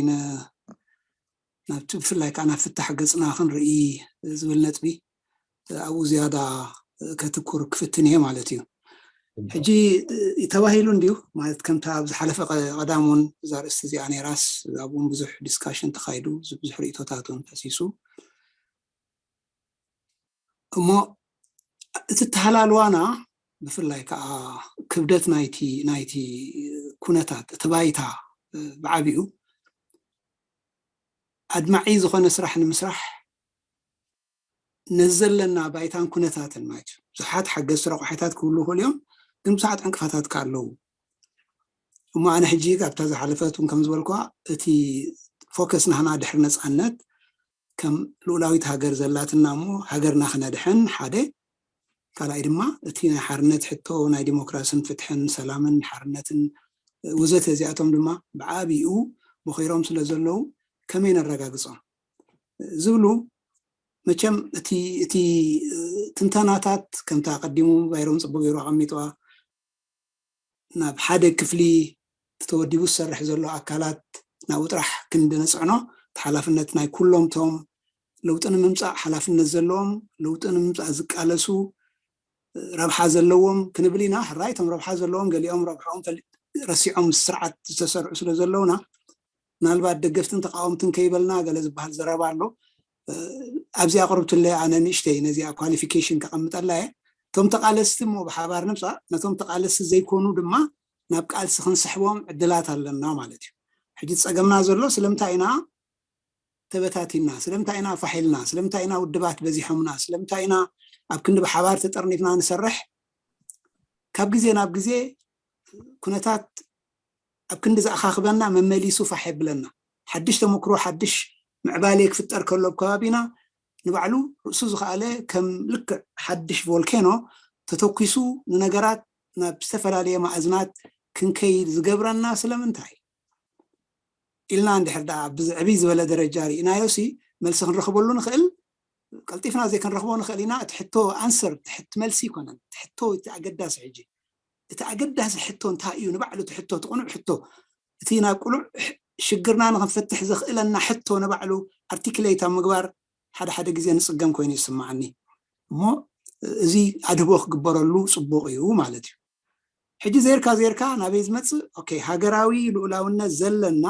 ናብቲ ብፍላይ ከዓ ናብ ፍታሕ ገፅና ክንርኢ ዝብል ነጥቢ ኣብኡ ዝያዳ ከትኩር ክፍትን እየ ማለት እዩ። ሕጂ ተባሂሉ እንድዩ ማለት ከምታ ኣብ ዝሓለፈ ቀዳም እውን እዛ ርእስቲ እዚኣ ነይራስ ኣብኡን ብዙሕ ዲስካሽን ተኻይዱ ብዙሕ ርእቶታት እውን ፈሲሱ እሞ እቲ ተሃላልዋና ብፍላይ ከዓ ክብደት ናይቲ ናይቲ ኩነታት እቲ ባይታ ብዓቢኡ ኣድማዒ ዝኾነ ስራሕ ንምስራሕ ነዚ ዘለና ባይታን ኩነታትን ማለት እዩ። ብዙሓት ሓገዝቲ ረቋሒታት ክህሉ ይኽእሉ እዮም፣ ግን ብዙሓት ዕንቅፋታት ከ ኣለዉ። እሞ ኣነ ሕጂ ካብታ ዝሓለፈት እውን ከም ዝበልኳ እቲ ፎከስ ናህና ድሕሪ ነፃነት ከም ልኡላዊት ሃገር ዘላትና እሞ ሃገርና ክነድሕን ሓደ ካልኣይ ድማ እቲ ናይ ሓርነት ሕቶ ናይ ዲሞክራስን ፍትሕን ሰላምን ሓርነትን ወዘተ እዚኣቶም ድማ ብዓቢኡ ቦኺሮም ስለ ዘለዉ ከመይ ነረጋግፆም ዝብሉ መቸም እቲ እቲ ትንተናታት ከምታ ኣቀዲሙ ባይሮም ፅቡቅ ገይሩ ኣቀሚጥዋ ናብ ሓደ ክፍሊ ተወዲቡ ዝሰርሕ ዘሎ ኣካላት ናብኡ ጥራሕ ክንዲ ነፅዕኖ እቲ ሓላፍነት ናይ ኩሎም ቶም ለውጢ ንምምፃእ ሓላፍነት ዘለዎም ለውጢ ንምምፃእ ዝቃለሱ ረብሓ ዘለዎም ክንብል ኢና። ሕራይ እቶም ረብሓ ዘለዎም ገሊኦም ረብሓኦም ረሲዖም ምስ ስርዓት ዝተሰርዑ ስለ ዘለውና ምናልባት ደገፍትን ተቃወምትን ከይበልና ገለ ዝበሃል ዘረባ ኣሎ። ኣብዚ ኣቅርብትለይ ኣነ ንእሽተይ ነዚኣ ኳሊፊኬሽን ከቐምጠላ እየ። እቶም ተቃለስቲ እሞ ብሓባር ንምፃእ ነቶም ተቃለስቲ ዘይኮኑ ድማ ናብ ቃልሲ ክንስሕቦም ዕድላት ኣለና ማለት እዩ። ሕጂ ፀገምና ዘሎ ስለምንታይ ኢና ተበታቲና፣ ስለምንታይ ኢና ፋሕ ኢልና፣ ስለምንታይ ኢና ውድባት በዚሖምና፣ ስለምንታይ ኢና ኣብ ክንዲ ብሓባር ተጠርኒፍና ንሰርሕ። ካብ ግዜ ናብ ግዜ ኩነታት ኣብ ክንዲ ዝኣኻኽበና መመሊሱ ፋሕ የብለና። ሓድሽ ተመክሮ ሓድሽ ምዕባሌ ክፍጠር ከሎ ኣብ ከባቢና ንባዕሉ ርእሱ ዝኸኣለ ከም ልክዕ ሓድሽ ቮልኬኖ ተተኪሱ ንነገራት ናብ ዝተፈላለየ ማእዝናት ክንከይድ ዝገብረና ስለምንታይ ኢልና እንድሕር ደኣ ብዕብይ ዝበለ ደረጃ ርኢናዮ ሲ መልሲ ክንረኽበሉ ንኽእል ቀልጢፍና ዘይክንረኽቦ ንኽእል ኢና። እቲ ሕቶ ኣንሰር እቲ መልሲ ይኮነን። እቲ ሕቶ እቲ ኣገዳሲ ሕጂ እቲ ኣገዳሲ ሕቶ እንታይ እዩ ንባዕሉ እቲ ሕቶ እቲ ቁኑዕ ሕቶ እቲ ናብ ቁሉዕ ሽግርና ንክንፈትሕ ዘኽእለና ሕቶ ንባዕሉ ኣርቲክሌት ኣብ ምግባር ሓደ ሓደ ግዜ ንፅገም ኮይኑ ይስማዓኒ እሞ እዚ ኣድህቦ ክግበረሉ ፅቡቅ እዩ ማለት እዩ። ሕጂ ዜርካ ዜርካ ናበይ ዝመፅእ ኦኬ ሃገራዊ ልኡላውነት ዘለና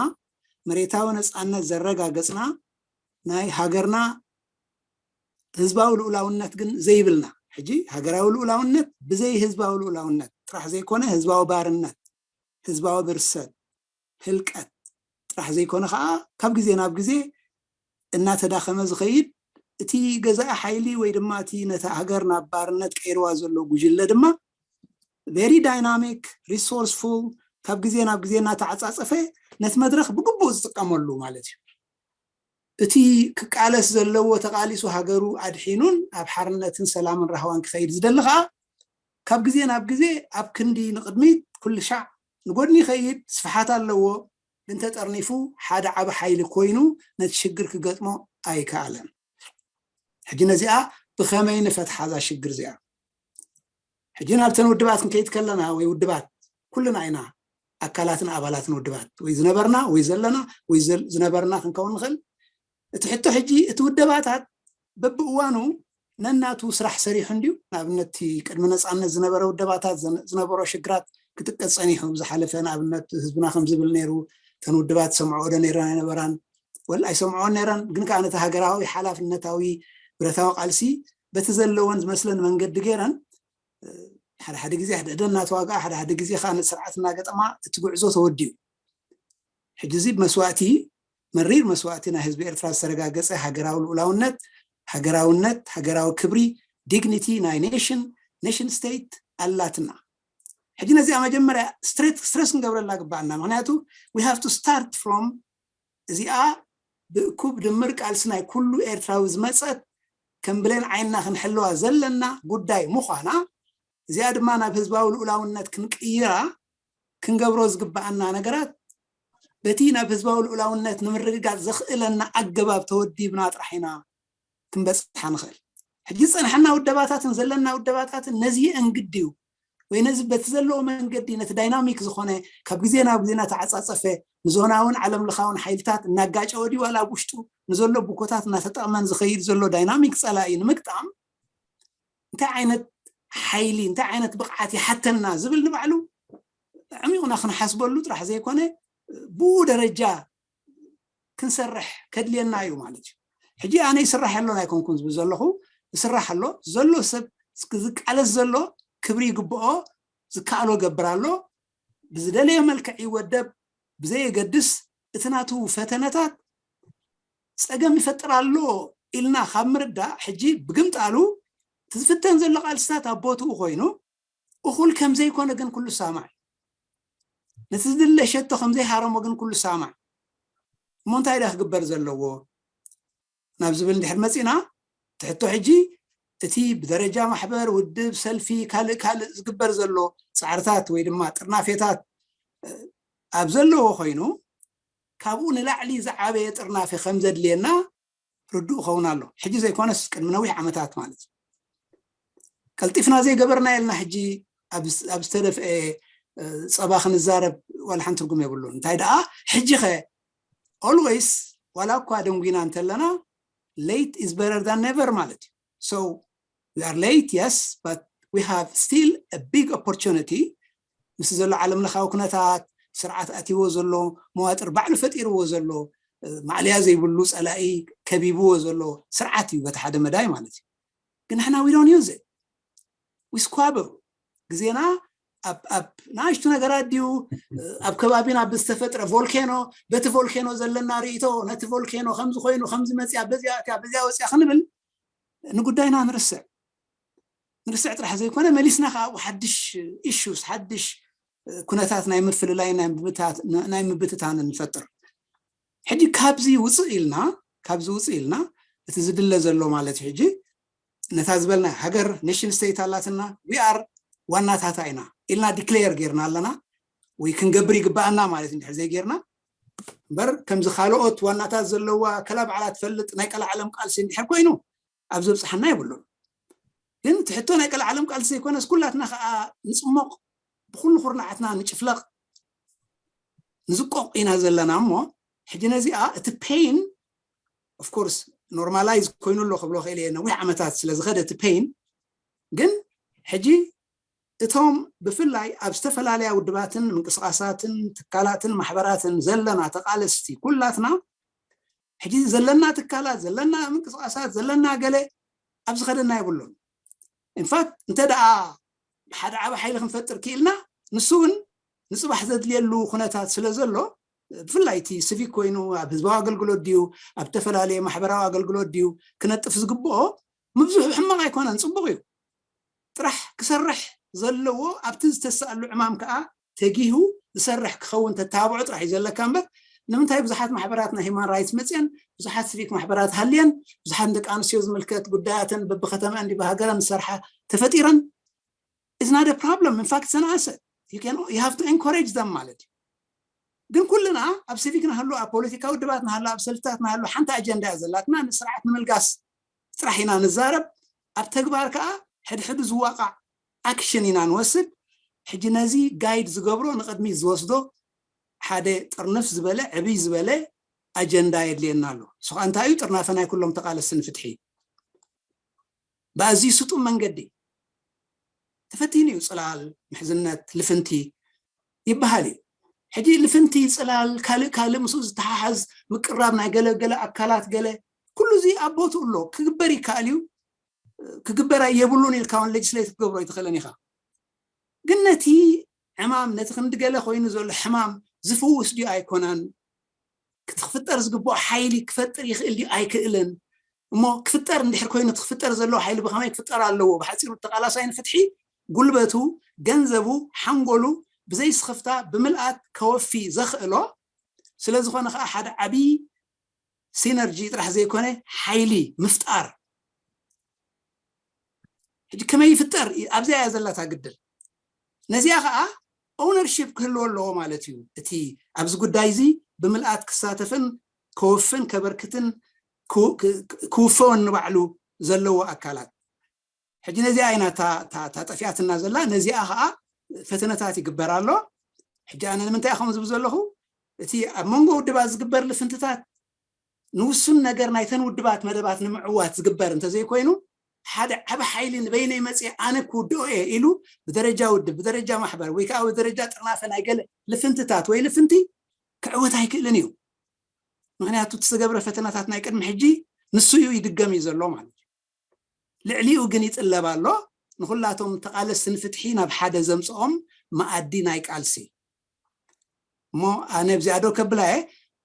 መሬታዊ ነፃነት ዘረጋገፅና ናይ ሃገርና ህዝባዊ ልኡላውነት ግን ዘይብልና ሕጂ ሃገራዊ ልኡላውነት ብዘይ ህዝባዊ ልኡላውነት ጥራሕ ዘይኮነ ህዝባዊ ባርነት ህዝባዊ ብርሰት ህልቀት ጥራሕ ዘይኮነ ከዓ ካብ ግዜ ናብ ግዜ እናተዳኸመ ዝኸይድ እቲ ገዛኢ ሓይሊ ወይ ድማ እቲ ነታ ሃገር ናብ ባርነት ቀይርዋ ዘሎ ጉጅለ ድማ very dynamic resourceful ካብ ግዜ ናብ ግዜ እናተዓፃፀፈ ነቲ መድረክ ብግቡእ ዝጥቀመሉ ማለት እዩ። እቲ ክቃለስ ዘለዎ ተቃሊሱ ሃገሩ ኣድሒኑን ኣብ ሓርነትን ሰላምን ራህዋን ክኸይድ ዝደሊ ከዓ ካብ ግዜ ናብ ግዜ ኣብ ክንዲ ንቅድሚት ኩሉ ሻዕ ንጎድኒ ይኸይድ ስፍሓት ኣለዎ ግን ተጠርኒፉ ሓደ ዓቢ ሓይሊ ኮይኑ ነቲ ሽግር ክገጥሞ ኣይከኣለን። ሕጂ ነዚኣ ብኸመይ ንፈትሓ እዛ ሽግር እዚኣ? ሕጂ ናብተን ውድባት ክንከይድ ከለና ወይ ውድባት ኩልና ኢና ኣካላትን ኣባላትን ውድባት ወይ ዝነበርና ወይ ዘለና ወይ ዝነበርና ክንከውን ንኽእል። እቲ ሕቶ ሕጂ እቲ ውደባታት በብእዋኑ ነናቱ ስራሕ ሰሪሑ እንድዩ። ንኣብነት ቅድሚ ነፃነት ዝነበረ ውደባታት ዝነበሮ ሽግራት ክጥቀስ ፀኒሑ ዝሓለፈ ንኣብነት ህዝብና ከም ዝብል ነይሩ እተን ውድባት ሰምዖ ዶ ነይረን ኣይነበራን ወላ ኣይሰምዖን ነይረን ግን ከዓ ነቲ ሃገራዊ ሓላፍነታዊ ብረታዊ ቃልሲ በቲ ዘለወን ዝመስለን መንገዲ ገይረን ሓደ ሓደ ግዜ ሕድሕደን እናተዋግኣ ሓደ ሓደ ግዜ ከዓ ነቲ ስርዓት እናገጠማ እቲ ጉዕዞ ተወዲኡ። ሕጂ እዚ ብመስዋእቲ መሪር መስዋእቲ ናይ ህዝቢ ኤርትራ ዝተረጋገፀ ሃገራዊ ልኡላውነት፣ ሃገራውነት፣ ሃገራዊ ክብሪ፣ ዲግኒቲ ናይ ኔሽን፣ ኔሽን ስቴት ኣላትና። ሕጂ ነዚኣ መጀመርያ ስትሬት ስትረስ ክንገብረላ ግባኣና። ምክንያቱ we have to start from እዚኣ ብእኩብ ድምር ቃልሲ ናይ ኩሉ ኤርትራዊ ዝመፀት ከም ብሌን ዓይንና ክንሕልዋ ዘለና ጉዳይ ምዃና፣ እዚኣ ድማ ናብ ህዝባዊ ልኡላውነት ክንቅይራ ክንገብሮ ዝግባኣና ነገራት በቲ ናብ ህዝባዊ ልኡላውነት ንምርግጋፅ ዘኽእለና ኣገባብ ተወዲብና ጥራሕ ኢና ክንበፅሓ ንኽእል። ሕጂ ዝፀንሐና ውደባታትን ዘለና ውደባታትን ነዚ የእንግድ ድዩ ወይ ነዚ በቲ ዘለዎ መንገዲ ነቲ ዳይናሚክ ዝኾነ ካብ ግዜ ናብ ግዜ እናተዓፃፀፈ ንዞናውን ዓለም ለኻውን ሓይልታት እናጋጨወ ድዩ ዋላ ኣብ ውሽጡ ንዘሎ ብኮታት እናተጠቕመን ዝኸይድ ዘሎ ዳይናሚክ ፀላኢ ንምግጣም እንታይ ዓይነት ሓይሊ እንታይ ዓይነት ብቕዓት ይሓተና ዝብል ንባዕሉ ዕሚቑና ክንሓስበሉ ጥራሕ ዘይኮነ ብኡ ደረጃ ክንሰርሕ ከድልየና እዩ ማለት እዩ። ሕጂ ኣነ ይስራሕ ኣሎ ኣይኮንኩን ዝብል ዘለኹ፣ ይስራሕ ኣሎ ዘሎ ሰብ ዝቃለስ ዘሎ ክብሪ ይግብኦ፣ ዝከኣሎ ገብር ኣሎ። ብዝደለዮ መልክዕ ይወደብ ብዘየገድስ እቲ ናቱ ፈተነታት ፀገም ይፈጥር ኣሎ ኢልና ካብ ምርዳእ ሕጂ ብግምጣሉ እቲ ዝፍተን ዘሎ ቃልስታት ኣብ ቦትኡ ኮይኑ እኹል ከምዘይኮነ ግን ኩሉ ሳማዕ ነቲ ዝድለ ሸቶ ከምዘይሃረሞ ግን ኩሉ ሳማዕ እሞ እንታይ ዳ ክግበር ዘለዎ ናብ ዝብል እንድሕር መፂና ትሕቶ ሕጂ እቲ ብደረጃ ማሕበር ውድብ ሰልፊ ካልእ ካልእ ዝግበር ዘሎ ፃዕርታት ወይ ድማ ጥርናፌታት ኣብ ዘለዎ ኮይኑ ካብኡ ንላዕሊ ዝዓበየ ጥርናፌ ከም ዘድልየና ርዱእ ኸውን ኣሎ። ሕጂ ዘይኮነስ ቅድሚ ነዊሕ ዓመታት ማለት እዩ። ቀልጢፍና ዘይገበርና የልና ሕጂ ኣብ ዝተደፍአ ፀባ ክንዛረብ ዋላ ሓንቲ ትርጉም የብሉን። እንታይ ደኣ ሕጂ ኸ always ዋላ እኳ ደንጉና እንተለና late is better than never ማለት እዩ። So we are late, yes, but we have still a big opportunity። ምስ ዘሎ ዓለም ለኻዊ ኩነታት ስርዓት ኣትይዎ ዘሎ መዋጥር ባዕሉ ፈጢርዎ ዘሎ ማዕልያ ዘይብሉ ፀላኢ ከቢብዎ ዘሎ ስርዓት እዩ በቲ ሓደ መዳይ ማለት እዩ። ግን ንሕና we don't use it, we squabble። ግዜና ኣብ ኣብ ንኣሽቱ ነገራት ድዩ ኣብ ከባቢና ብዝተፈጥረ ቮልኬኖ በቲ ቮልኬኖ ዘለና ርእቶ ነቲ ቮልኬኖ ከምዚ ኮይኑ ከምዚ መፅያ በዚያ እትያ በዚያ ወፅያ ክንብል ንጉዳይና ንርስዕ ንርስዕ ጥራሕ ዘይኮነ መሊስና ከዓ ሓድሽ ኢሹስ ሓድሽ ኩነታት ናይ ምፍልላይ ናይ ምብትታን ንፈጥር። ሕጂ ካብዚ ውፅእ ኢልና ካብዚ ውፅእ ኢልና እቲ ዝድለ ዘሎ ማለት ሕጂ ነታ ዝበልና ሃገር ኔሽን ስቴት ኣላትና we are ዋናታታ ኢና ኢልና ዲክሌር ጌርና ኣለና ወይ ክንገብር ይግባኣና ማለት እንድሕር ዘይጌርና እምበር ከምዚ ካልኦት ዋናታት ዘለዋ ከላ ባዕላ ትፈልጥ ናይ ቀላዓለም ቃልሲ እንድሕር ኮይኑ ኣብ ዘብፅሓና የብሉን። ግን ትሕቶ ናይ ቀላዓለም ቃልሲ ዘይኮነስ ኩላትና ከዓ ንፅሞቕ ብኩሉ ኩርናዓትና ንጭፍለቕ ንዝቆቕ ኢና ዘለና እሞ ሕጂ ነዚኣ እቲ ፔን of course normalize ኮይኑ ኣሎ ክብሎ ክእል እየ ነዊሕ ዓመታት ስለ ዝኸደ እቲ ፔን ግን ሕጂ እቶም ብፍላይ ኣብ ዝተፈላለያ ውድባትን ምንቅስቃሳትን ትካላትን ማሕበራትን ዘለና ተቃለስቲ ኩላትና ሕጂ ዘለና ትካላት ዘለና ምንቅስቃሳት ዘለና ገለ ኣብ ዝኸደና የብሉን። ኢንፋክት እንተ ደኣ ሓደ ዓበ ሓይሊ ክንፈጥር ክኢልና ንሱ እውን ንፅባሕ ዘድልየሉ ኩነታት ስለ ዘሎ ብፍላይ እቲ ስቪክ ኮይኑ ኣብ ህዝባዊ ኣገልግሎት ድዩ ኣብ ዝተፈላለየ ማሕበራዊ ኣገልግሎት ድዩ ክነጥፍ ዝግብኦ ምብዝሑ ሕማቕ ኣይኮነን ፅቡቕ እዩ። ጥራሕ ክሰርሕ ዘለዎ ኣብቲ ዝተሳኣሉ ዕማም ከዓ ተጊሁ ዝሰርሕ ክኸውን ተተባብዖ ጥራሕ እዩ ዘለካ እምበር ንምንታይ ብዙሓት ማሕበራት ናይ ሂማን ራይትስ መፅየን ብዙሓት ስቪክ ማሕበራት ሃልየን ብዙሓት ንደቂ ኣንስትዮ ዝምልከት ጉዳያትን በብከተማ እንዲ ብሃገረን ዝሰርሓ ተፈጢረን is not a problem in fact it's an asset you can you have to encourage them ማለት እዩ ግን ኩልና ኣብ ሲቪክ ናህሉ ኣብ ፖለቲካዊ ድባት ናህሉ ኣብ ሰልፍታት ናህሉ ሓንቲ ኣጀንዳ እያ ዘላትና ንስርዓት ንምልጋስ ጥራሕ ኢና ንዛረብ ኣብ ተግባር ከዓ ሕድሕዱ ዝዋቃዕ ኣክሽን ኢና ንወስድ ሕጂ ነዚ ጋይድ ዝገብሮ ንቅድሚት ዝወስዶ ሓደ ጥርንፍ ዝበለ ዕብይ ዝበለ ኣጀንዳ የድልየና ኣሎ እሱ ከዓ እንታይ እዩ ጥርናፈ ናይ ኩሎም ተቃለስቲ ንፍትሒ ብኣዝዩ ስጡም መንገዲ ተፈቲኑ እዩ ፅላል ምሕዝነት ልፍንቲ ይበሃል እዩ ሕጂ ልፍንቲ ፅላል ካልእ ካልእ ምስኡ ዝተሓሓዝ ምቅራብ ናይ ገለገለ ኣካላት ገለ ኩሉ እዚ ኣብ ቦትኡ ኣሎ ክግበር ይከኣል እዩ ክግበር የብሉን ኢልካ ውን ሌጅስሌት ክትገብሮ ኣይትኽእልን ኢኻ ግን ነቲ ዕማም ነቲ ክንዲ ገለ ኮይኑ ዘሎ ሕማም ዝፍውስ ድዩ ኣይኮነን ክትክፍጠር ዝግብኦ ሓይሊ ክፈጥር ይኽእል ድዩ ኣይክእልን እሞ ክፍጠር እንድሕር ኮይኑ እቲ ክፍጠር ዘለዎ ሓይሊ ብኸመይ ክፍጠር ኣለዎ ብሓፂሩ ተቃላሳይ ንፍትሒ ጉልበቱ፣ ገንዘቡ፣ ሓንጎሉ ብዘይስኽፍታ ብምልኣት ከወፊ ዘኽእሎ ስለ ዝኾነ ከዓ ሓደ ዓብዪ ሲነርጂ ጥራሕ ዘይኮነ ሓይሊ ምፍጣር። ሕጂ ከመይ ይፍጠር? ኣብዚኣ እያ ዘላታ ግድል። ነዚኣ ከዓ ኦውነርሺፕ ክህልዎ ኣለዎ ማለት እዩ። እቲ ኣብዚ ጉዳይ እዚ ብምልኣት ክሳተፍን ከወፍን ከበርክትን ክውፈወን ንባዕሉ ዘለዎ ኣካላት። ሕጂ ነዚኣ ኢና ታጠፊኣትና ዘላ። ነዚኣ ከዓ ፈተነታት ይግበር ኣሎ። ሕጂ ኣነ ንምንታይ ከምኡ ዝብል ዘለኹ፣ እቲ ኣብ መንጎ ውድባት ዝግበር ልፍንትታት ንውሱን ነገር ናይተን ውድባት መደባት ንምዕዋት ዝግበር እንተዘይኮይኑ፣ ሓደ ዓቢ ሓይሊ ንበይነይ መፅየ ኣነ ክውድኦ እየ ኢሉ ብደረጃ ውድብ፣ ብደረጃ ማሕበር ወይ ከዓ ብደረጃ ጥርናፈ ናይ ገለ ልፍንትታት ወይ ልፍንቲ ክዕወት ኣይክእልን እዩ። ምክንያቱ እቲ ዝተገብረ ፈተናታት ናይ ቅድሚ ሕጂ ንሱ እዩ ይድገም እዩ ዘሎ ማለት እዩ። ልዕሊኡ ግን ይጥለብ ኣሎ። ንኩላቶም ተቃለስቲ ንፍትሒ ናብ ሓደ ዘምፅኦም መኣዲ ናይ ቃልሲ። እሞ ኣነ ኣብዚኣ ዶ ከብላ እየ፣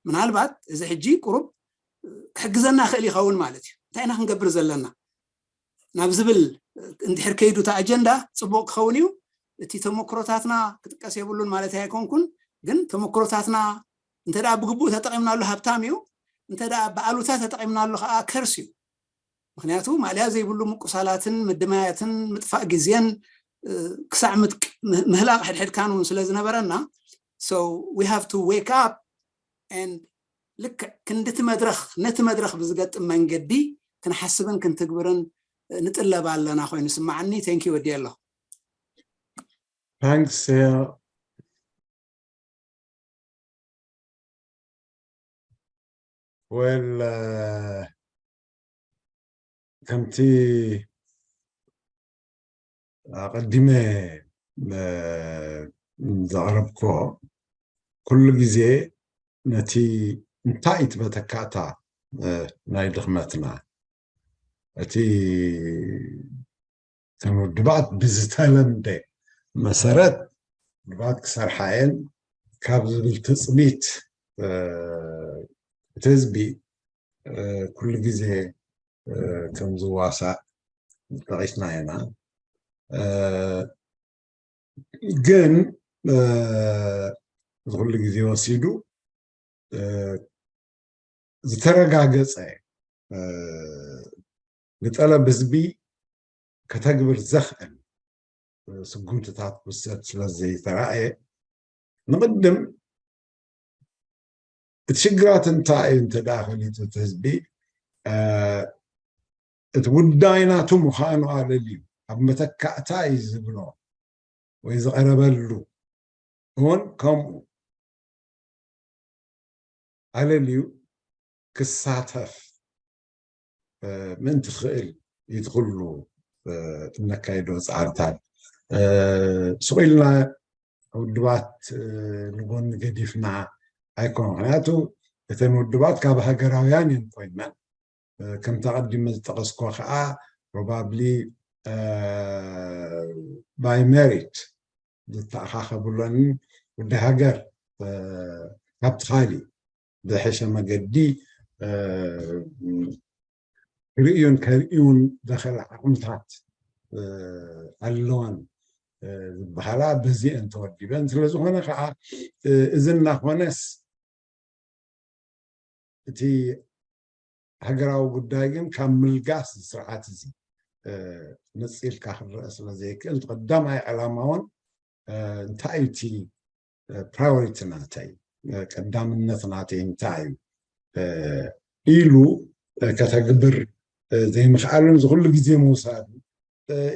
ምናልባት እዚ ሕጂ ቁሩብ ክሕግዘና ክእል ይኸውን ማለት እዩ። እንታይ ኢና ክንገብር ዘለና ናብ ዝብል እንድሕር ከይዱ እቲ ኣጀንዳ ፅቡቅ ክኸውን እዩ። እቲ ተመክሮታትና ክጥቀስ የብሉን ማለት ኣይኮንኩን፣ ግን ተመክሮታትና እንተ ደኣ ብግቡእ ተጠቂምናሉ ሃብታም እዩ፣ እንተ ደኣ ብኣሉታ ተጠቂምናሉ ከዓ ከርስ እዩ። ምክንያቱ ማእለያ ዘይብሉ ምቁሳላትን ምድማያትን ምጥፋእ ግዜን ክሳዕ ምትቅ ምህላቅ ሕድሕድካን እውን ስለ ዝነበረና፣ so we have to wake up and ልክዕ ክንድቲ መድረኽ ነቲ መድረኽ ብዝገጥም መንገዲ ክንሓስብን ክንትግብርን ንጥለብ ኣለና ኮይኑ ስማዓኒ። Thank you ወዲ ኣለኹ። Thanks. Well, ከምቲ ኣቐዲመ ዘቕረብክዎ፣ ኩሉ ግዜ ነቲ እንታይ እቲ መተካእታ ናይ ድኽመትና፣ እቲ እተን ውድባት ብዝተለምደ መሰረት ውድባት ክሰርሓ እየን ካብ ዝብል ትፅቢት እቲ ህዝቢ ኩሉ ግዜ ከም ዝዋሳእ ጠቒስና ኢና። ግን እዚ ኩሉ ግዜ ወሲዱ ዝተረጋገፀ ንጠለብ ህዝቢ ከተግብር ዘኽእል ስጉምትታት ክውሰድ ስለ ዘይተራእየ፣ ንቕድም እቲ ሽግራት እንታይ እዩ እንተ ደኣ ፈሊጡ እቲ ህዝቢ፣ እቲ ጉዳይ ናቱ ምዃኑ ኣለልዩ ኣብ መተካእታ እዩ ዝብሎ ወይ ዝቐረበሉ እውን ከምኡ ኣለልዩ ክሳተፍ ምእንቲ ክኽእል እዩ። እቲ ኩሉ እነካይዶ ፃዕርታት ስቕ ኢልና ውድባት ንጎኒ ገዲፍና ኣይኮነ። ምክንያቱ እተን ውድባት ካብ ሃገራውያን እየን ኮይነን፣ ከምቲ ኣቐዲመ ዝጠቐስኮ ከዓ ፕሮባብሊ ባይ ሜሪት ዝተኣኻኸብሎን ጉዳይ ሃገር ካብቲ ካሊእ ብዝሐሸ መገዲ ክርእዩን ከርእዩን ዘኽእላ ዓቕምታት ኣለወን ዝበሃላ በዚአን ተወዲበን። ስለዝኾነ ከዓ እዚ እናኾነስ እቲ ሃገራዊ ጉዳይ ግን ካብ ምልጋስ ስርዓት እዚ ነፂልካ ክረአ ስለ ዘይክእል፣ ቀዳማይ ዕላማ እውን እንታይ እዩ እቲ ፕራዮሪቲ ናተይ፣ ቀዳምነት ናተይ እንታይ እዩ ኢሉ ከተግብር ዘይምኽኣልን እዚ ኩሉ ግዜ ምውሳዱ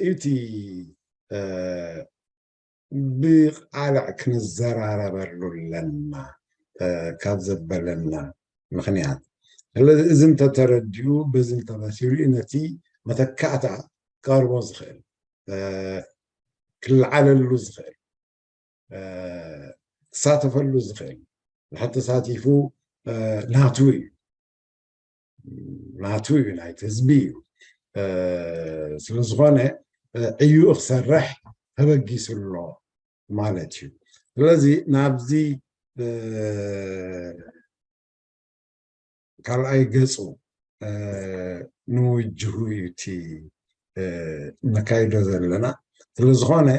እዩ እቲ ብቓልዕ ክንዘራረበሉ ኣለና ካብ ዘበለና ምኽንያት። ስለዚ እዚ እንተተረዲኡ፣ በዚ እንተመሲሉ እዩ ነቲ መተካእታ ክቐርቦ ዝኽእል፣ ክለዓለሉ ዝኽእል፣ ክሳተፈሉ ዝኽእል። ንሓ ተሳቲፉ ናቱ እዩ፣ ናቱ እዩ፣ ናይቲ ህዝቢ እዩ። ስለዝኾነ ዕዩ ክሰርሕ ተበጊሱ ኣሎ ማለት እዩ። ስለዚ ናብዚ ካልኣይ ገፁ ንውጅሁ እዩ እቲ ነካይዶ ዘለና። ስለ ዝኾነ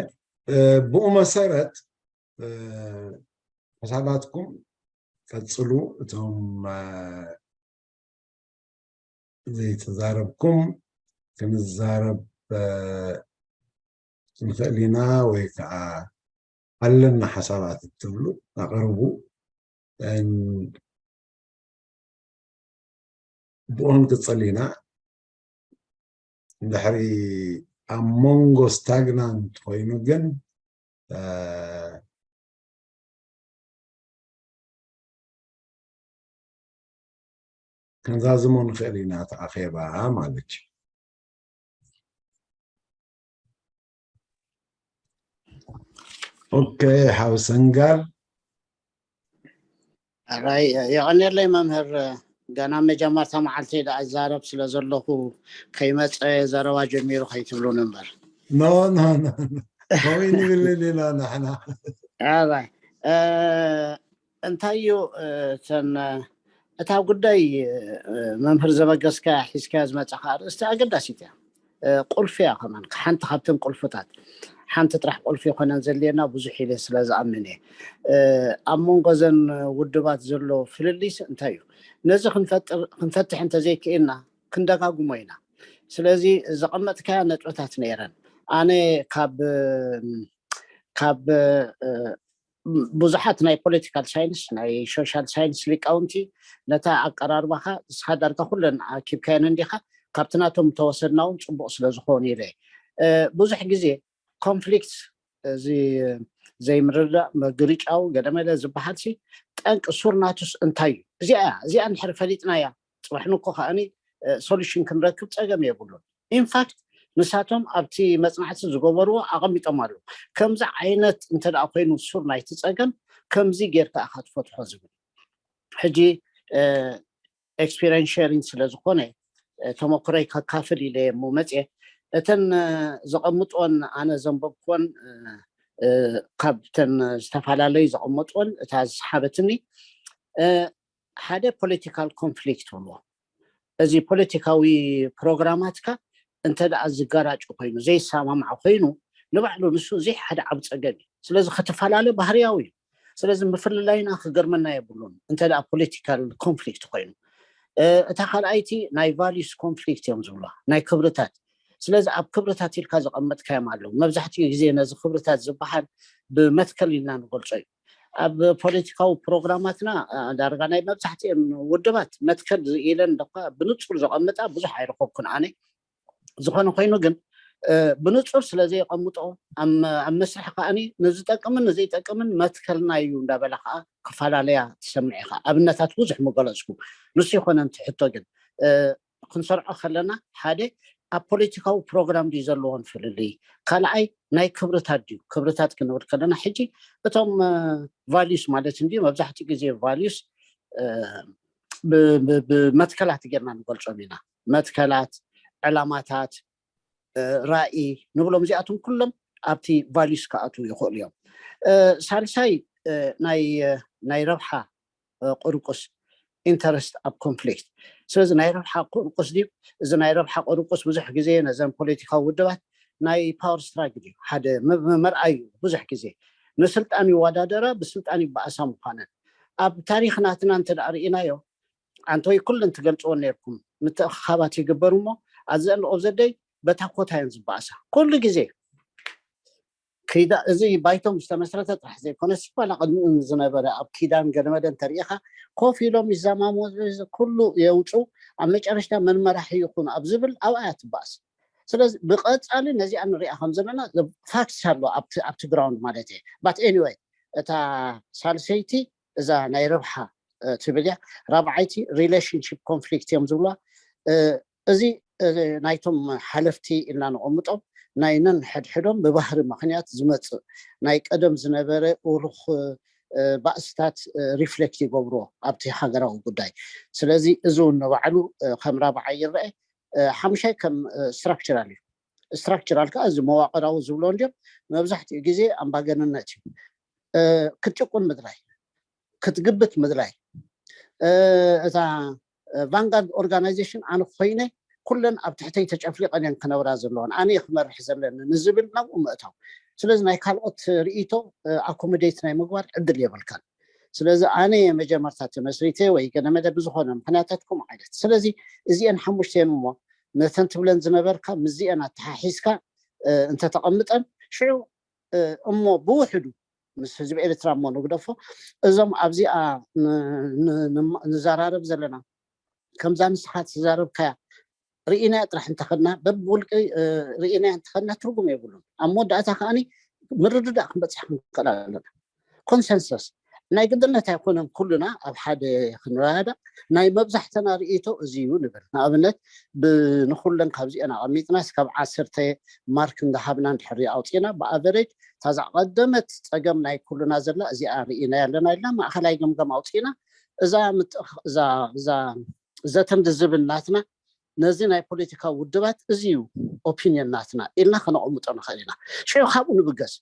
ብኡ መሰረት ሓሳባትኩም ቀፅሉ። እቶም ዘይተዛረብኩም ክንዛረብ ንኽእል ኢና፣ ወይ ከዓ ኣለና ሓሳባት እትብሉ ኣቕርቡ። ብኡ ክንቅፅል ኢና። እንድሕሪ ኣብ መንጎ ስታግናንት ኮይኑ ግን ክንዛዝሞ ንኽእል ኢና፣ እቲ ኣኼባ ማለት እዩ። ኦኬ፣ ሓው ሰንጋል። ኣራይ፣ የቐንየለይ መምህር። ገና መጀመርታ መዓልቲ ደኣ እዛረብ ስለ ዘለኹ ከይመፀ ዘረባ ጀሚሩ ከይትብሉን እምበር። ኖ ኖ ኖ ኖ። ከምኡ ንብል ኢና ንሕና። ኣራይ፣ እንታይ እዩ እተን እታ ጉዳይ መምህር ዘበገስካያ ሒዝካያ ዝመጻኻ ኣርእስቲ ኣገዳሲት እያ። ቁልፊ እያ ከማን፣ ሓንቲ ካብተን ቁልፍታት፣ ሓንቲ ጥራሕ ቁልፊ ይኮነን ዘድልየና ብዙሕ ኢለ ስለ ዝኣምን እየ። ኣብ መንጎ ዘን ውድባት ዘሎ ፍልልይስ እንታይ እዩ? ነዚ ክንፈትሕ እንተዘይክእልና ክንደጋግሞ ኢና። ስለዚ ዘቐመጥካያ ነጥብታት ነይረን። ኣነ ካብ ካብ ብዙሓት ናይ ፖለቲካል ሳይንስ፣ ናይ ሶሻል ሳይንስ ሊቃውንቲ ነታ ኣቀራርባኻ ንስኻ ዳርጋ ኩለን ኣኪብካየን እንዲኻ፣ ካብቲ ናቶም ተወሰድና እውን ፅቡቕ ስለ ዝኾኑ ኢለ። ብዙሕ ግዜ ኮንፍሊክት፣ እዚ ዘይምርዳእ፣ ምግርጫው፣ ገለመለ ዝበሃል ሲ ጠንቂ ሱር ናቱስ እንታይ እዩ? እዚኣ እያ። እዚኣ እንድሕር ፈሊጥናያ ፅባሕ ንኮ ከኣኒ ሶሉሽን ክንረክብ ፀገም የብሉን። ኢንፋክት ንሳቶም ኣብቲ መፅናዕቲ ዝገበርዎ ኣቐሚጦም ኣለዉ። ከምዚ ዓይነት እንተ ደኣ ኮይኑ ሱር ናይቲ ፀገም ከምዚ ጌርካ ኢኻ ትፈትሖ ዝብል። ሕጂ ኤክስፒሪንስ ሸሪንግ ስለ ዝኾነ ተመክሮይ ከካፍል ኢለ እሞ መፅየ። እተን ዘቐምጥወን ኣነ ዘንበብክወን ካብተን ዝተፈላለዩ ዘቐመጥወን እታ ዝሰሓበትኒ ሓደ ፖለቲካል ኮንፍሊክት እሞ እዚ ፖለቲካዊ ፕሮግራማትካ እንተ ደኣ ዝጋራጭ ኮይኑ ዘይሰማማዕ ኮይኑ ንባዕሉ ንሱ እዚ ሓደ ዓብ ፀገም እዩ። ስለዚ ክትፈላለ ባህርያዊ እዩ። ስለዚ ምፍልላይና ክገርመና የብሉን እንተ ደኣ ፖለቲካል ኮንፍሊክት ኮይኑ። እታ ካልኣይቲ ናይ ቫሊዩስ ኮንፍሊክት እዮም ዝብሉዋ፣ ናይ ክብርታት። ስለዚ ኣብ ክብርታት ኢልካ ዘቐመጥካዮም ኣለዉ። መብዛሕትኡ ግዜ ነዚ ክብርታት ዝበሃል ብመትከል ኢልና ንገልጾ እዩ። ኣብ ፖለቲካዊ ፕሮግራማትና ዳርጋ ናይ መብዛሕትኦም ውድባት መትከል ኢለን ደኳ ብንጹር ዘቐምጣ ብዙሕ ኣይረኸብኩን ኣነ። ዝኾነ ኮይኑ ግን ብንጹር ስለ ዘይቐምጦ ኣብ መስርሕ ከኣኒ ንዝጠቅምን ንዘይጠቅምን መትከልና እዩ እንዳበላ ከዓ ክፈላለያ ትሰምዕ ኢኻ። ኣብነታት ብዙሕ ምገለጽኩ። ንሱ ይኮነ እቲ ሕቶ ግን ክንሰርዖ ከለና ሓደ ኣብ ፖለቲካዊ ፕሮግራም ድዩ ዘለዎን ፍልልይ፣ ካልኣይ ናይ ክብርታት ድዩ? ክብርታት ክንብል ከለና ሕጂ እቶም ቫሊዩስ ማለት እንድዩ መብዛሕትኡ ግዜ ቫሊዩስ ብመትከላት ጌርና ንገልጾም ኢና። መትከላት፣ ዕላማታት፣ ራእይ ንብሎም እዚኣቶም ኩሎም ኣብቲ ቫሊዩስ ክኣትዉ ይኽእሉ እዮም። ሳልሳይ ናይ ረብሓ ቁርቁስ ኢንተረስት ኣብ ኮንፍሊክት። ስለዚ ናይ ረብሓ ቁርቁስ ድዩ? እዚ ናይ ረብሓ ቁርቁስ ብዙሕ ግዜ ነዘን ፖለቲካዊ ውድባት ናይ ፓወር ስትራግል እዩ፣ ሓደ መርኣይ እዩ። ብዙሕ ግዜ ንስልጣን ይወዳደራ፣ ብስልጣን ይበኣሳ ምዃነን ኣብ ታሪክ ናትና እንተ ደኣ ርኢናዮ፣ ኣንቶይ ኩለን ትገልፅዎ ነርኩም ምትእኽኻባት ይግበር እሞ ኣዘን ኦፍ ዘደይ በታ ኮታ እየን ዝበኣሳ ኩሉ ግዜ። እዚ ባይቶም ዝተመስረተ ጥራሕ ዘይኮነ ስባላ ቅድሚኡ ዝነበረ ኣብ ኪዳን ገለመለ እንተሪኢኻ ኮፍ ኢሎም ይዘማሙ፣ ኩሉ የውፁ፣ ኣብ መጨረሽታ መን መራሒ ይኹን ኣብ ዝብል ኣብኣ እያ ትበኣስ። ስለዚ ብቐፃሊ ነዚኣ ንሪኣ ከም ዘለና ፋክትስ ኣሎ ኣብቲ ግራውንድ ማለት እየ። ባት ኤኒወይ እታ ሳልሰይቲ እዛ ናይ ረብሓ ትብል እያ። ራብዓይቲ ሪሌሽንሽፕ ኮንፍሊክት እዮም ዝብሏ። እዚ ናይቶም ሓለፍቲ ኢልና ንቐምጦም ናይ ነንሕድሕዶም ብባህሪ ምኽንያት ዝመፅእ ናይ ቀደም ዝነበረ ውሩኽ ባእስታት ሪፍሌክት ይገብርዎ ኣብቲ ሃገራዊ ጉዳይ። ስለዚ እዚ እውን ንባዕሉ ከም ራብዓይ ይረአ። ሓሙሻይ ከም ስትራክቸራል እዩ። ስትራክቸራል ከዓ እዚ መዋቅራዊ ዝብሎ እንዲም መብዛሕትኡ ግዜ ኣምባገንነት እዩ። ክትጭቁን ምድላይ፣ ክትግብት ምድላይ። እታ ቫንጋርድ ኦርጋናይዜሽን ኣነ ኮይነ ኩለን ኣብ ትሕተይ ተጨፍሊቐን እየን ክነብራ ዘለዎን፣ ኣነ እየ ክመርሕ ዘለኒ ንዝብል ናብኡ ምእታው። ስለዚ ናይ ካልኦት ርእይቶ ኣኮሞዴት ናይ ምግባር ዕድል የብልካን። ስለዚ ኣነ እየ መጀመርታ ተመስሪተ ወይ ገለ መለ ብዝኾነ ምኽንያታት ከምኡ ዓይነት። ስለዚ እዚአን ሓሙሽተን እሞ ነተን ትብለን ዝነበርካ ምስዚአን ኣተሓሒዝካ እንተተቐምጠን ሽዑ እሞ ብውሕዱ ምስ ህዝቢ ኤርትራ እሞ ንግደፎ፣ እዞም ኣብዚኣ ንዘራረብ ዘለና ከምዛ ንስኻ ትዛረብካያ ርኢናያ ጥራሕ እንተኸድና በብውልቂ ርኢናያ እንተኸድና ትርጉም የብሉን። ኣብ መወዳእታ ከዓኒ ምርድዳእ ክንበፅሕ ክንክእል ኣለና። ኮንሰንሰስ ናይ ግድነት ኣይኮነን ኩሉና ኣብ ሓደ ክንረዳዳእ፣ ናይ መብዛሕትና ርእይቶ እዚ እዩ ንብል። ንኣብነት ንኩለን ካብዚአን ኣቐሚጥናስ ካብ ዓሰርተ ማርክ እንዳሃብና እንድሕር ኣውፂና ብኣቨሬጅ እታ ዝቐደመት ፀገም ናይ ኩሉና ዘላ እዚኣ ርኢናያ ኣለና ኢልና ማእኸላይ ገምገም ኣውፂና እዛ ዘተን ልዝብን ናትና ነዚ ናይ ፖለቲካ ውድባት እዚ እዩ ኦፒንየን ናትና ኢልና ከነቐምጦ ንኽእል ኢና። ሽዑ ካብኡ ንብገስ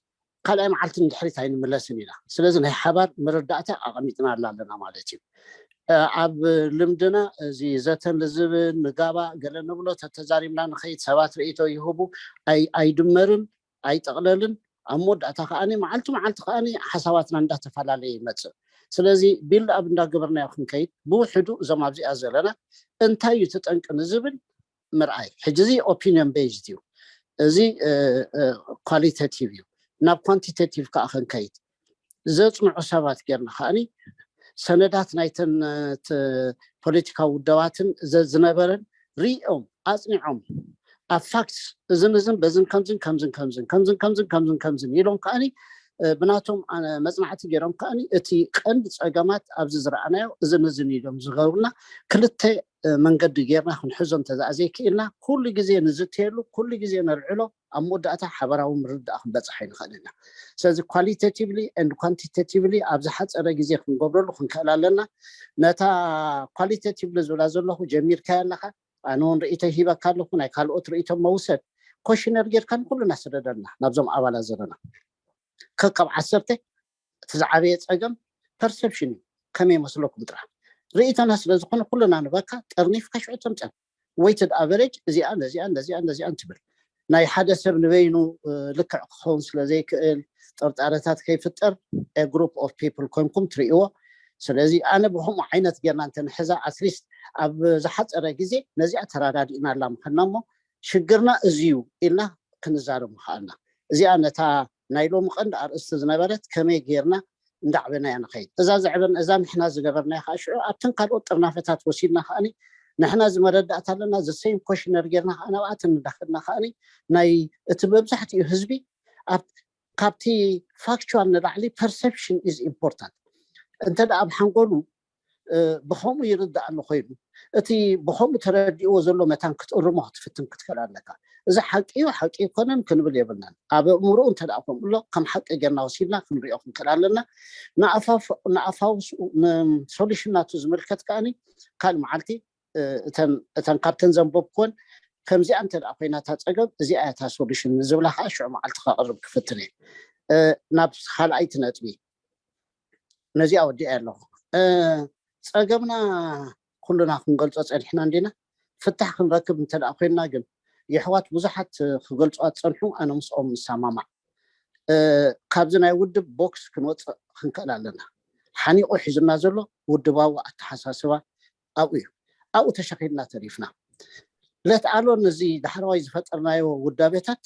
ካልኣይ መዓልቲ ንድሕሪት ኣይንምለስን ኢና። ስለዚ ናይ ሓባር መረዳእታ ኣቐሚጥና ኣለና ማለት እዩ። ኣብ ልምድና እዚ ዘተን ልዝብን ንጋባእ ገለ ንብሎ ተተዛሪብና ንኸይድ ሰባት ርእይቶ ይህቡ ኣይድመርን ኣይጠቕለልን ኣብ መወዳእታ ከዓኒ መዓልቲ መዓልቲ ከዓኒ ሓሳባትና እንዳተፈላለየ ይመፅእ። ስለዚ ቢልድ ኣብ እንዳገበርናዮ ክንከይድ ብውሕዱ እዞም ኣብዚኣ ዘለና እንታይ እዩ ተጠንቂ ንዝብል ምርኣይ። ሕጂ እዚ ኦፒኒዮን ቤዝድ እዩ፣ እዚ ኳሊቴቲቭ እዩ። ናብ ኳንቲቴቲቭ ከዓ ክንከይድ ዘፅንዑ ሰባት ጌርና ከዓኒ ሰነዳት ናይተን ፖለቲካዊ ውደባትን ዝነበረን ሪኦም ኣፅኒዖም ኣብ ፋክትስ እዝን እዝን በዝን ከምዝን ከምዝን ከምዝን ከምዝን ከምዝን ከምዝን ከምዝን ኢሎም ከዓኒ ብናቶም መፅናዕቲ ገይሮም ከዓኒ እቲ ቀንዲ ፀገማት ኣብዚ ዝረኣናዮ እዝን እዝን ኢሎም ዝገብሩና ክልተ መንገዲ ጌርና ክንሕዞ እንተዘኣ ዘይክኢልና ኩሉ ግዜ ንዝትየሉ ኩሉ ግዜ ነልዕሎ ኣብ መወዳእታ ሓበራዊ ምርዳእ ክንበፅሕ ኣይንኽእል ኢና። ስለዚ ኳሊቴቲቭሊ ኤንድ ኳንቲቴቲቭሊ ኣብ ዝሓፀረ ግዜ ክንገብረሉ ክንክእል ኣለና። ነታ ኳሊቴቲቭሊ ዝብላ ዘለኹ ጀሚርካያ ኣለኻ። ኣነ እውን ርእይቶ ይሂበካ ኣለኹ። ናይ ካልኦት ርእይቶ መውሰድ ኮሽነር ጌርካ ንኩሉ እናሰደደልና ናብዞም ኣባላት ዘለና ከካብ ዓሰርተ እቲ ዝዓበየ ፀገም ፐርሰፕሽን እዩ። ከመይ መስለኩም ጥራሕ ርእይቶና ስለ ዝኾነ ኩልና ንበካ ጠርኒፍካ ሽዑ ተምፀን ወይትድ ኣቨሬጅ እዚኣ ነዚኣ ነዚኣ ነዚኣ እንትብል ናይ ሓደ ሰብ ንበይኑ ልክዕ ክኸውን ስለ ዘይክእል ጥርጣረታት ከይፍጠር ግሩፕ ኦፍ ፒፕል ኮንኩም ትርእይዎ። ስለዚ ኣነ ብከምኡ ዓይነት ጌርና እንተንሕዛ ኣትሊስት ኣብ ዝሓፀረ ግዜ ነዚኣ ተረዳዲእና ኣላ ምኸና እሞ ሽግርና እዚ እዩ ኢልና ክንዛረብ ምኸኣልና። እዚኣ ነታ ናይ ሎሚ ቀንዲ ኣርእስቲ ዝነበረት ከመይ ጌርና እንዳዕበናያ ንኸይድ እዛ ዘዕበን እዛ ንሕና ዝገበርናያ ከዓ ሽዑ ኣብተን ካልኦት ጥርናፈታት ወሲድና ከዓኒ ንሕና ዝመረዳእታ ኣለና ዘሰይም ኮሽነር ጌርና ከዓ ናብኣተን እንዳኸድና ከዓኒ ናይ እቲ መብዛሕትኡ ህዝቢ ካብቲ ፋክቹዋል ንላዕሊ ፐርሰፕሽን ኢዝ ኢምፖርታንት እንተ ኣብ ሓንጎሉ ብኸምኡ ይርዳእ ኣሎ ኮይኑ እቲ ብኸምኡ ተረዲእዎ ዘሎ መታን ክትእርሞ ክትፍትን ክትክእል ኣለካ። እዚ ሓቂ እዩ ሓቂ ይኮነን ክንብል የብልናን። ኣብ ኣእምሮኡ እንተ ደኣ ከምኡ ኣሎ ከም ሓቂ ጌርና ወሲድና ክንሪኦ ክንክእል ኣለና። ንኣፋውስኡ ንሶሉሽን ናቱ ዝምልከት ከኣኒ ካልእ መዓልቲ እተን ካብተን ዘንበብኩወን ከምዚኣ እንተ ደኣ ኮይና እታ ፀገም እዚኣ እያ እታ ሶሉሽን ንዝብላ ከዓ ሽዑ መዓልቲ ከቕርብ ክፍትን እየ። ናብ ካልኣይቲ ነጥቢ ነዚኣ ወዲኣ ኣለኹ። ፀገምና ኩሉና ክንገልፆ ፀኒሕና እንዲና ፍታሕ ክንረክብ እንተ ኮይንና ግን የሕዋት ብዙሓት ክገልፁዋ ፀንሑ ኣነ ምስኦም ምሰማማዕ። ካብዚ ናይ ውድብ ቦክስ ክንወፅእ ክንክእል ኣለና። ሓኒቑ ሒዙና ዘሎ ውድባዊ ኣተሓሳስባ ኣብኡ እዩ። ኣብኡ ተሸኺልና ተሪፍና። ለት ኣሎን እዚ ዳሕረዋይ ዝፈጠርናዮ ውዳቤታት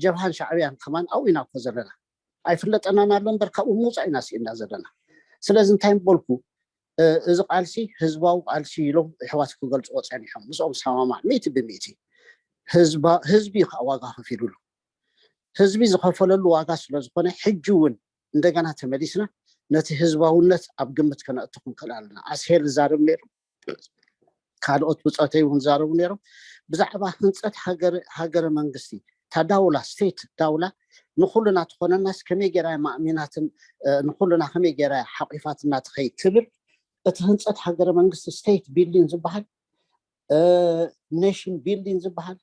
ጀብሃን ሻዕብያን ከማን ኣብኡ ኢና እኮ ዘለና። ኣይፍለጠናን ኣሎ እምበር ካብኡ ምውፃእ ኢና ስኢና ዘለና። ስለዚ እንታይ ምበልኩ እዚ ቃልሲ ህዝባዊ ቃልሲ ኢሎም ኣሕዋት ክገልፅዎ ፀኒሖም ምስኦም ሰማማዕ ሚእቲ ብሚእቲ። ህዝቢ ከዓ ዋጋ ከፊሉሉ። ህዝቢ ዝኸፈለሉ ዋጋ ስለዝኾነ ሕጂ እውን እንደገና ተመሊስና ነቲ ህዝባውነት ኣብ ግምት ከነእቱ ክንክእል ኣለና። ኣስሄል ዝዛረብ ነይሩ ካልኦት ብፆተይ እውን ዝዛረቡ ነይሮም ብዛዕባ ህንፀት ሃገረ መንግስቲ እታ ዳውላ ስቴት ዳውላ ንኩልና ትኾነናስ ከመይ ገይራ ማእሚናትን ንኩልና ከመይ ገይራ ሓቂፋትና ትኸይድ ትብል እቲ ህንፀት ሃገረ መንግስቲ ስቴት ቢልዲንግ ዝበሃል ኔሽን ቢልዲንግ ዝበሃል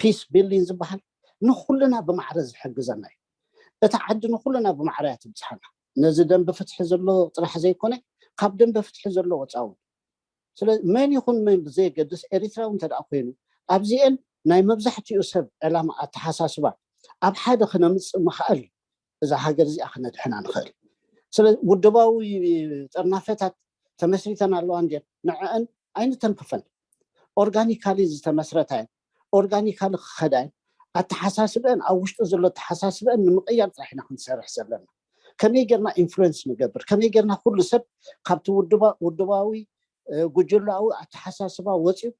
ፒስ ቢልዲንግ ዝበሃል ንኩልና ብማዕረ ዝሕግዘና እዩ። እታ ዓዲ ንኩልና ብማዕረ እያ ትብፅሓና። ነዚ ደንበ ፍትሒ ዘሎ ጥራሕ ዘይኮነ ካብ ደንበ ፍትሒ ዘሎ ወፃውን ስለዚ መን ይኹን መን ብዘየገድስ ኤሪትራዊ እንተ ደኣ ኮይኑ ኣብዚኤን ናይ መብዛሕትኡ ሰብ ዕላማ ኣተሓሳስባ ኣብ ሓደ ክነምፅእ ምኽኣል እዛ ሃገር እዚኣ ክነድሕና ንኽእል። ስለዚ ውድባዊ ጥርናፈታት ተመስሪተን ኣለዋ እንድየን ንዕአን ኣይንተንክፈን። ኦርጋኒካሊ ዝተመስረታ እየን። ኦርጋኒካሊ ክኸዳ እየን። ኣተሓሳስበአን ኣብ ውሽጡ ዘሎ ኣተሓሳስበአን ንምቕያር ጥራሕ ኢና ክንሰርሕ ዘለና። ከመይ ጌርና ኢንፍሉዌንስ ንገብር፣ ከመይ ጌርና ኩሉ ሰብ ካብቲ ውድባዊ ጉጅላዊ ኣተሓሳስባ ወፂኡ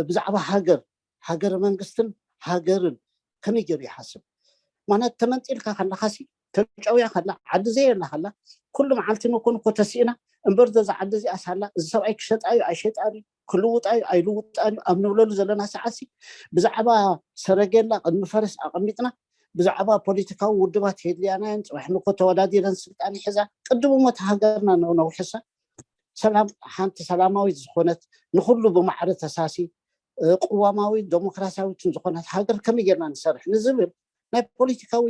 ብዛዕባ ሃገር ሃገረ መንግስትን ሃገርን ከመይ ገይሩ ይሓስብ? ማለት ተመንጢልካ ከለኻሲ ተጫውያ ከላ ዓዲ ዘየላ ከላ ኩሉ መዓልቲ ንኮን እኮ ተሲእና እምበር ዘዛ ዓዲ እዚኣ ሳላ እዚ ሰብኣይ ክሸጣ እዩ ኣይሸጣን እዩ ክልውጣ እዩ ኣይልውጣን እዩ ኣብ ንብለሉ ዘለና ሰዓትሲ ብዛዕባ ሰረጌላ ቅድሚ ፈረስ ኣቐሚጥና ብዛዕባ ፖለቲካዊ ውድባት የድልያናየን ፅባሕ ንኮ ተወዳዲረን ስልጣን ይሕዛ ቅድም እሞ እቲ ሃገርና ነውሕሳ ሰላም ሓንቲ ሰላማዊት ዝኾነት ንኩሉ ብማዕረ ተሳሲ ቅዋማዊ ዴሞክራሲያዊትን ዝኾነት ሃገር ከመይ ጌርና ንሰርሕ ንዝብል ናይ ፖለቲካዊ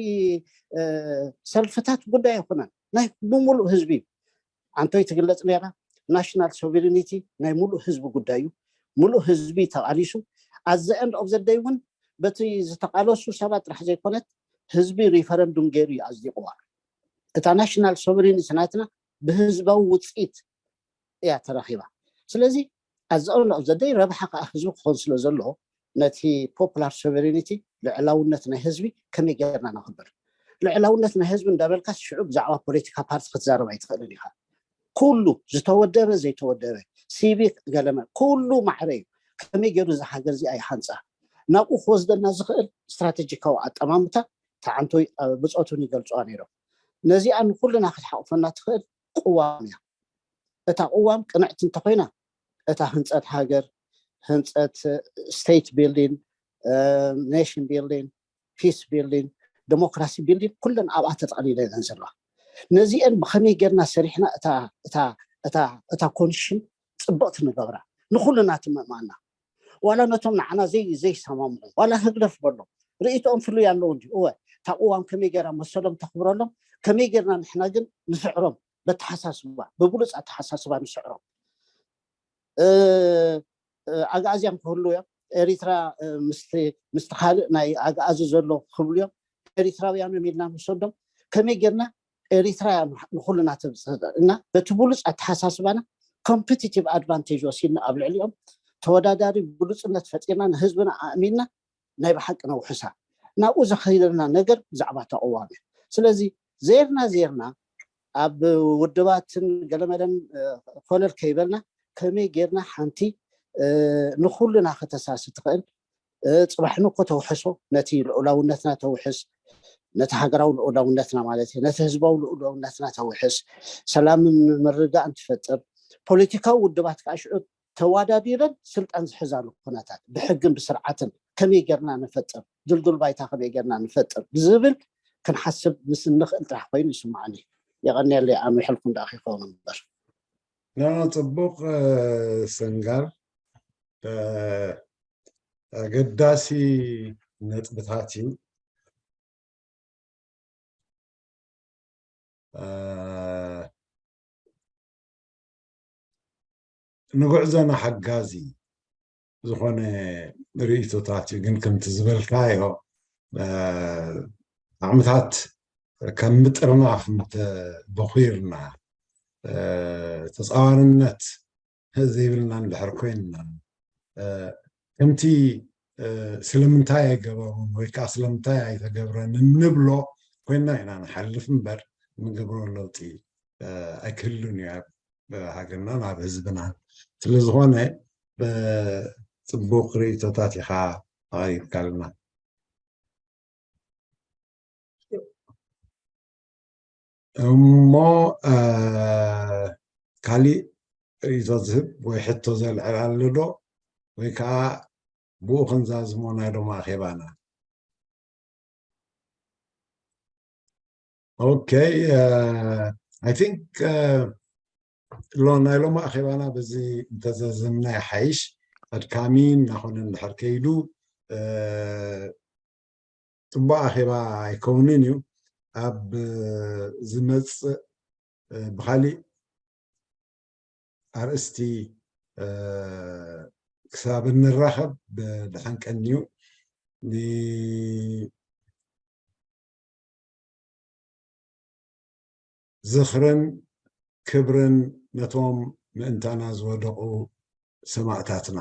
ሰልፍታት ጉዳይ ኣይኮነን ናይ ብምሉእ ህዝቢ እዩ ኣንቶይ ትግለፅ ነራ ናሽናል ሶቨሪኒቲ ናይ ሙሉእ ህዝቢ ጉዳይ እዩ ሙሉእ ህዝቢ ተቃሊሱ ኣዘ ኤንድ ኦፍ ዘደይ እውን በቲ ዝተቃለሱ ሰባት ጥራሕ ዘይኮነት ህዝቢ ሪፈረንዱም ገይሩ እዩ ኣፅዲቅዋ እታ ናሽናል ሶቨሪኒቲ ናትና ብህዝባዊ ውፅኢት እያ ተረኺባ ስለዚ ኣዘ ኤንድ ኦፍ ዘደይ ረብሓ ከዓ ህዝቢ ክኾን ስለ ዘለዎ ነቲ ፖፑላር ሶቨሪኒቲ ልዕላውነት ናይ ህዝቢ ከመይ ጌርና ነኽብር ልዕላውነት ናይ ህዝቢ እንዳበልካስ ሽዑ ብዛዕባ ፖለቲካ ፓርቲ ክትዛረብ ኣይትኽእልን ኢኻ ኩሉ ዝተወደበ ዘይተወደበ ሲቪክ ገለመ ኩሉ ማዕረ እዩ ከመይ ገይሩ እዚ ሃገር እዚኣ ይሃንፃ ናብኡ ክወስደና ዝኽእል ስትራቴጂካዊ ኣጠማምታ ተዓንቶይ ብፆቱን ይገልፅዋ ነይሮም ነዚኣ ንኩልና ክትሓቁፈና ትኽእል ቅዋም እያ እታ ቅዋም ቅንዕቲ እንተኮይና እታ ህንፀት ሃገር ህንፀት state building nation building peace building democracy building ኩለን ኣብኣ ተጠቅሊለ እየን ዘለዋ ነዚአን ብከመይ ጌርና ሰሪሕና እታ constitution ፅብቅቲ ንገብራ ንኩልና ትምእማና ዋላ ነቶም ንዓና ዘይሰማምዑ ዋላ ህግደፍ በሎም ርእይቶኦም ፍሉይ ኣለዉ እንዲ እወ እታ ቅዋም ከመይ ጌራ መሰሎም ተኽብረሎም ከመይ ጌርና ንሕና ግን ንስዕሮም በተሓሳስባ ብብሉፅ ኣተሓሳስባ ንስዕሮም ኣግኣዝያን ክህሉ እዮም ኤሪትራ ምስቲ ካልእ ናይ ኣግኣዚ ዘሎ ክብሉ እዮም ኤሪትራውያን እዮም ኢልና ንወሰዶም ከመይ ጌርና ኤሪትራ እያ ንኩልና ተብፅእ እና በቲ ብሉፅ ኣተሓሳስባና ኮምፒቲቲቭ ኣድቫንቴጅ ወሲድና ኣብ ልዕሊኦም ተወዳዳሪ ብሉፅነት ፈጢርና ንህዝብና ኣእሚንና ናይ ብሓቂ ነውሕሳ ናብኡ ዘኸይደና ነገር ብዛዕባ ተቅዋም እዩ ስለዚ ዜርና ዜርና ኣብ ውድባትን ገለመለን ኮለል ከይበልና ከመይ ጌርና ሓንቲ ንኩልና ከተሳሲ ትኽእል ፅባሕ ንኮ ተውሕሶ ነቲ ልኡላውነትና ተውሕስ ነቲ ሃገራዊ ልኡላውነትና ማለት እዩ ነቲ ህዝባዊ ልኡላውነትና ተውሕስ ሰላምን ምርጋእን ትፈጥር ፖለቲካዊ ውድባት ከዓ ሽዑ ተዋዳዲረን ስልጣን ዝሕዛሉ ኩነታት ብሕግን ብስርዓትን ከመይ ጌርና ንፈጥር ድልዱል ባይታ ከመይ ጌርና ንፈጥር ዝብል ክንሓስብ ምስ እንኽእል ጥራሕ ኮይኑ ይስማዓኒ የቐንየለይ ኣምሕልኩም ደኣ ከይኸውን እምበር ጽቡቕ ሰንጋር ኣገዳሲ ነጥብታት እዩ ንጉዕዞና ሓጋዚ ዝኾነ ርእይቶታት እዩ ግን ከምቲ ዝበልካዮ ዓቕምታት ከም ምጥርናፍ እንተበኺርና ተፃዋርነት ዘይብልና እንድሕር ኮይንና ከምቲ ስለምንታይ ኣይገበሩን ወይ ከዓ ስለምንታይ ኣይተገብረን እንብሎ ኮይንና ኢና ንሓልፍ እምበር እንገብሮ ለውጢ ኣይክህሉን እዩ ኣብ ሃገርናን ኣብ ህዝብናን ስለዝኾነ ብፅቡቅ ርእቶታት ኢኻ ኣቕሪብካልና እሞ ካሊእ ርእቶ ዝህብ ወይ ሕቶ ዘልዕል ኣሎ ዶ ወይ ከዓ ብኡ ክንዛዝሞ ናይ ሎም ኣኼባና ኦኬ I think ሎ ናይ ሎም ኣኼባና በዚ እንተዘዝምና ይሓይሽ ኣድካሚ እናኾነ እንድሕር ከይዱ ፅቡቅ ኣኼባ ኣይከውንን እዩ ኣብ ዝመፅእ ብካሊእ ኣርእስቲ ክሳብ እንራኸብ ብድሓን ቀንዩ። ዝኽርን ክብርን ነቶም ምእንታና ዝወደቑ ሰማእታትና።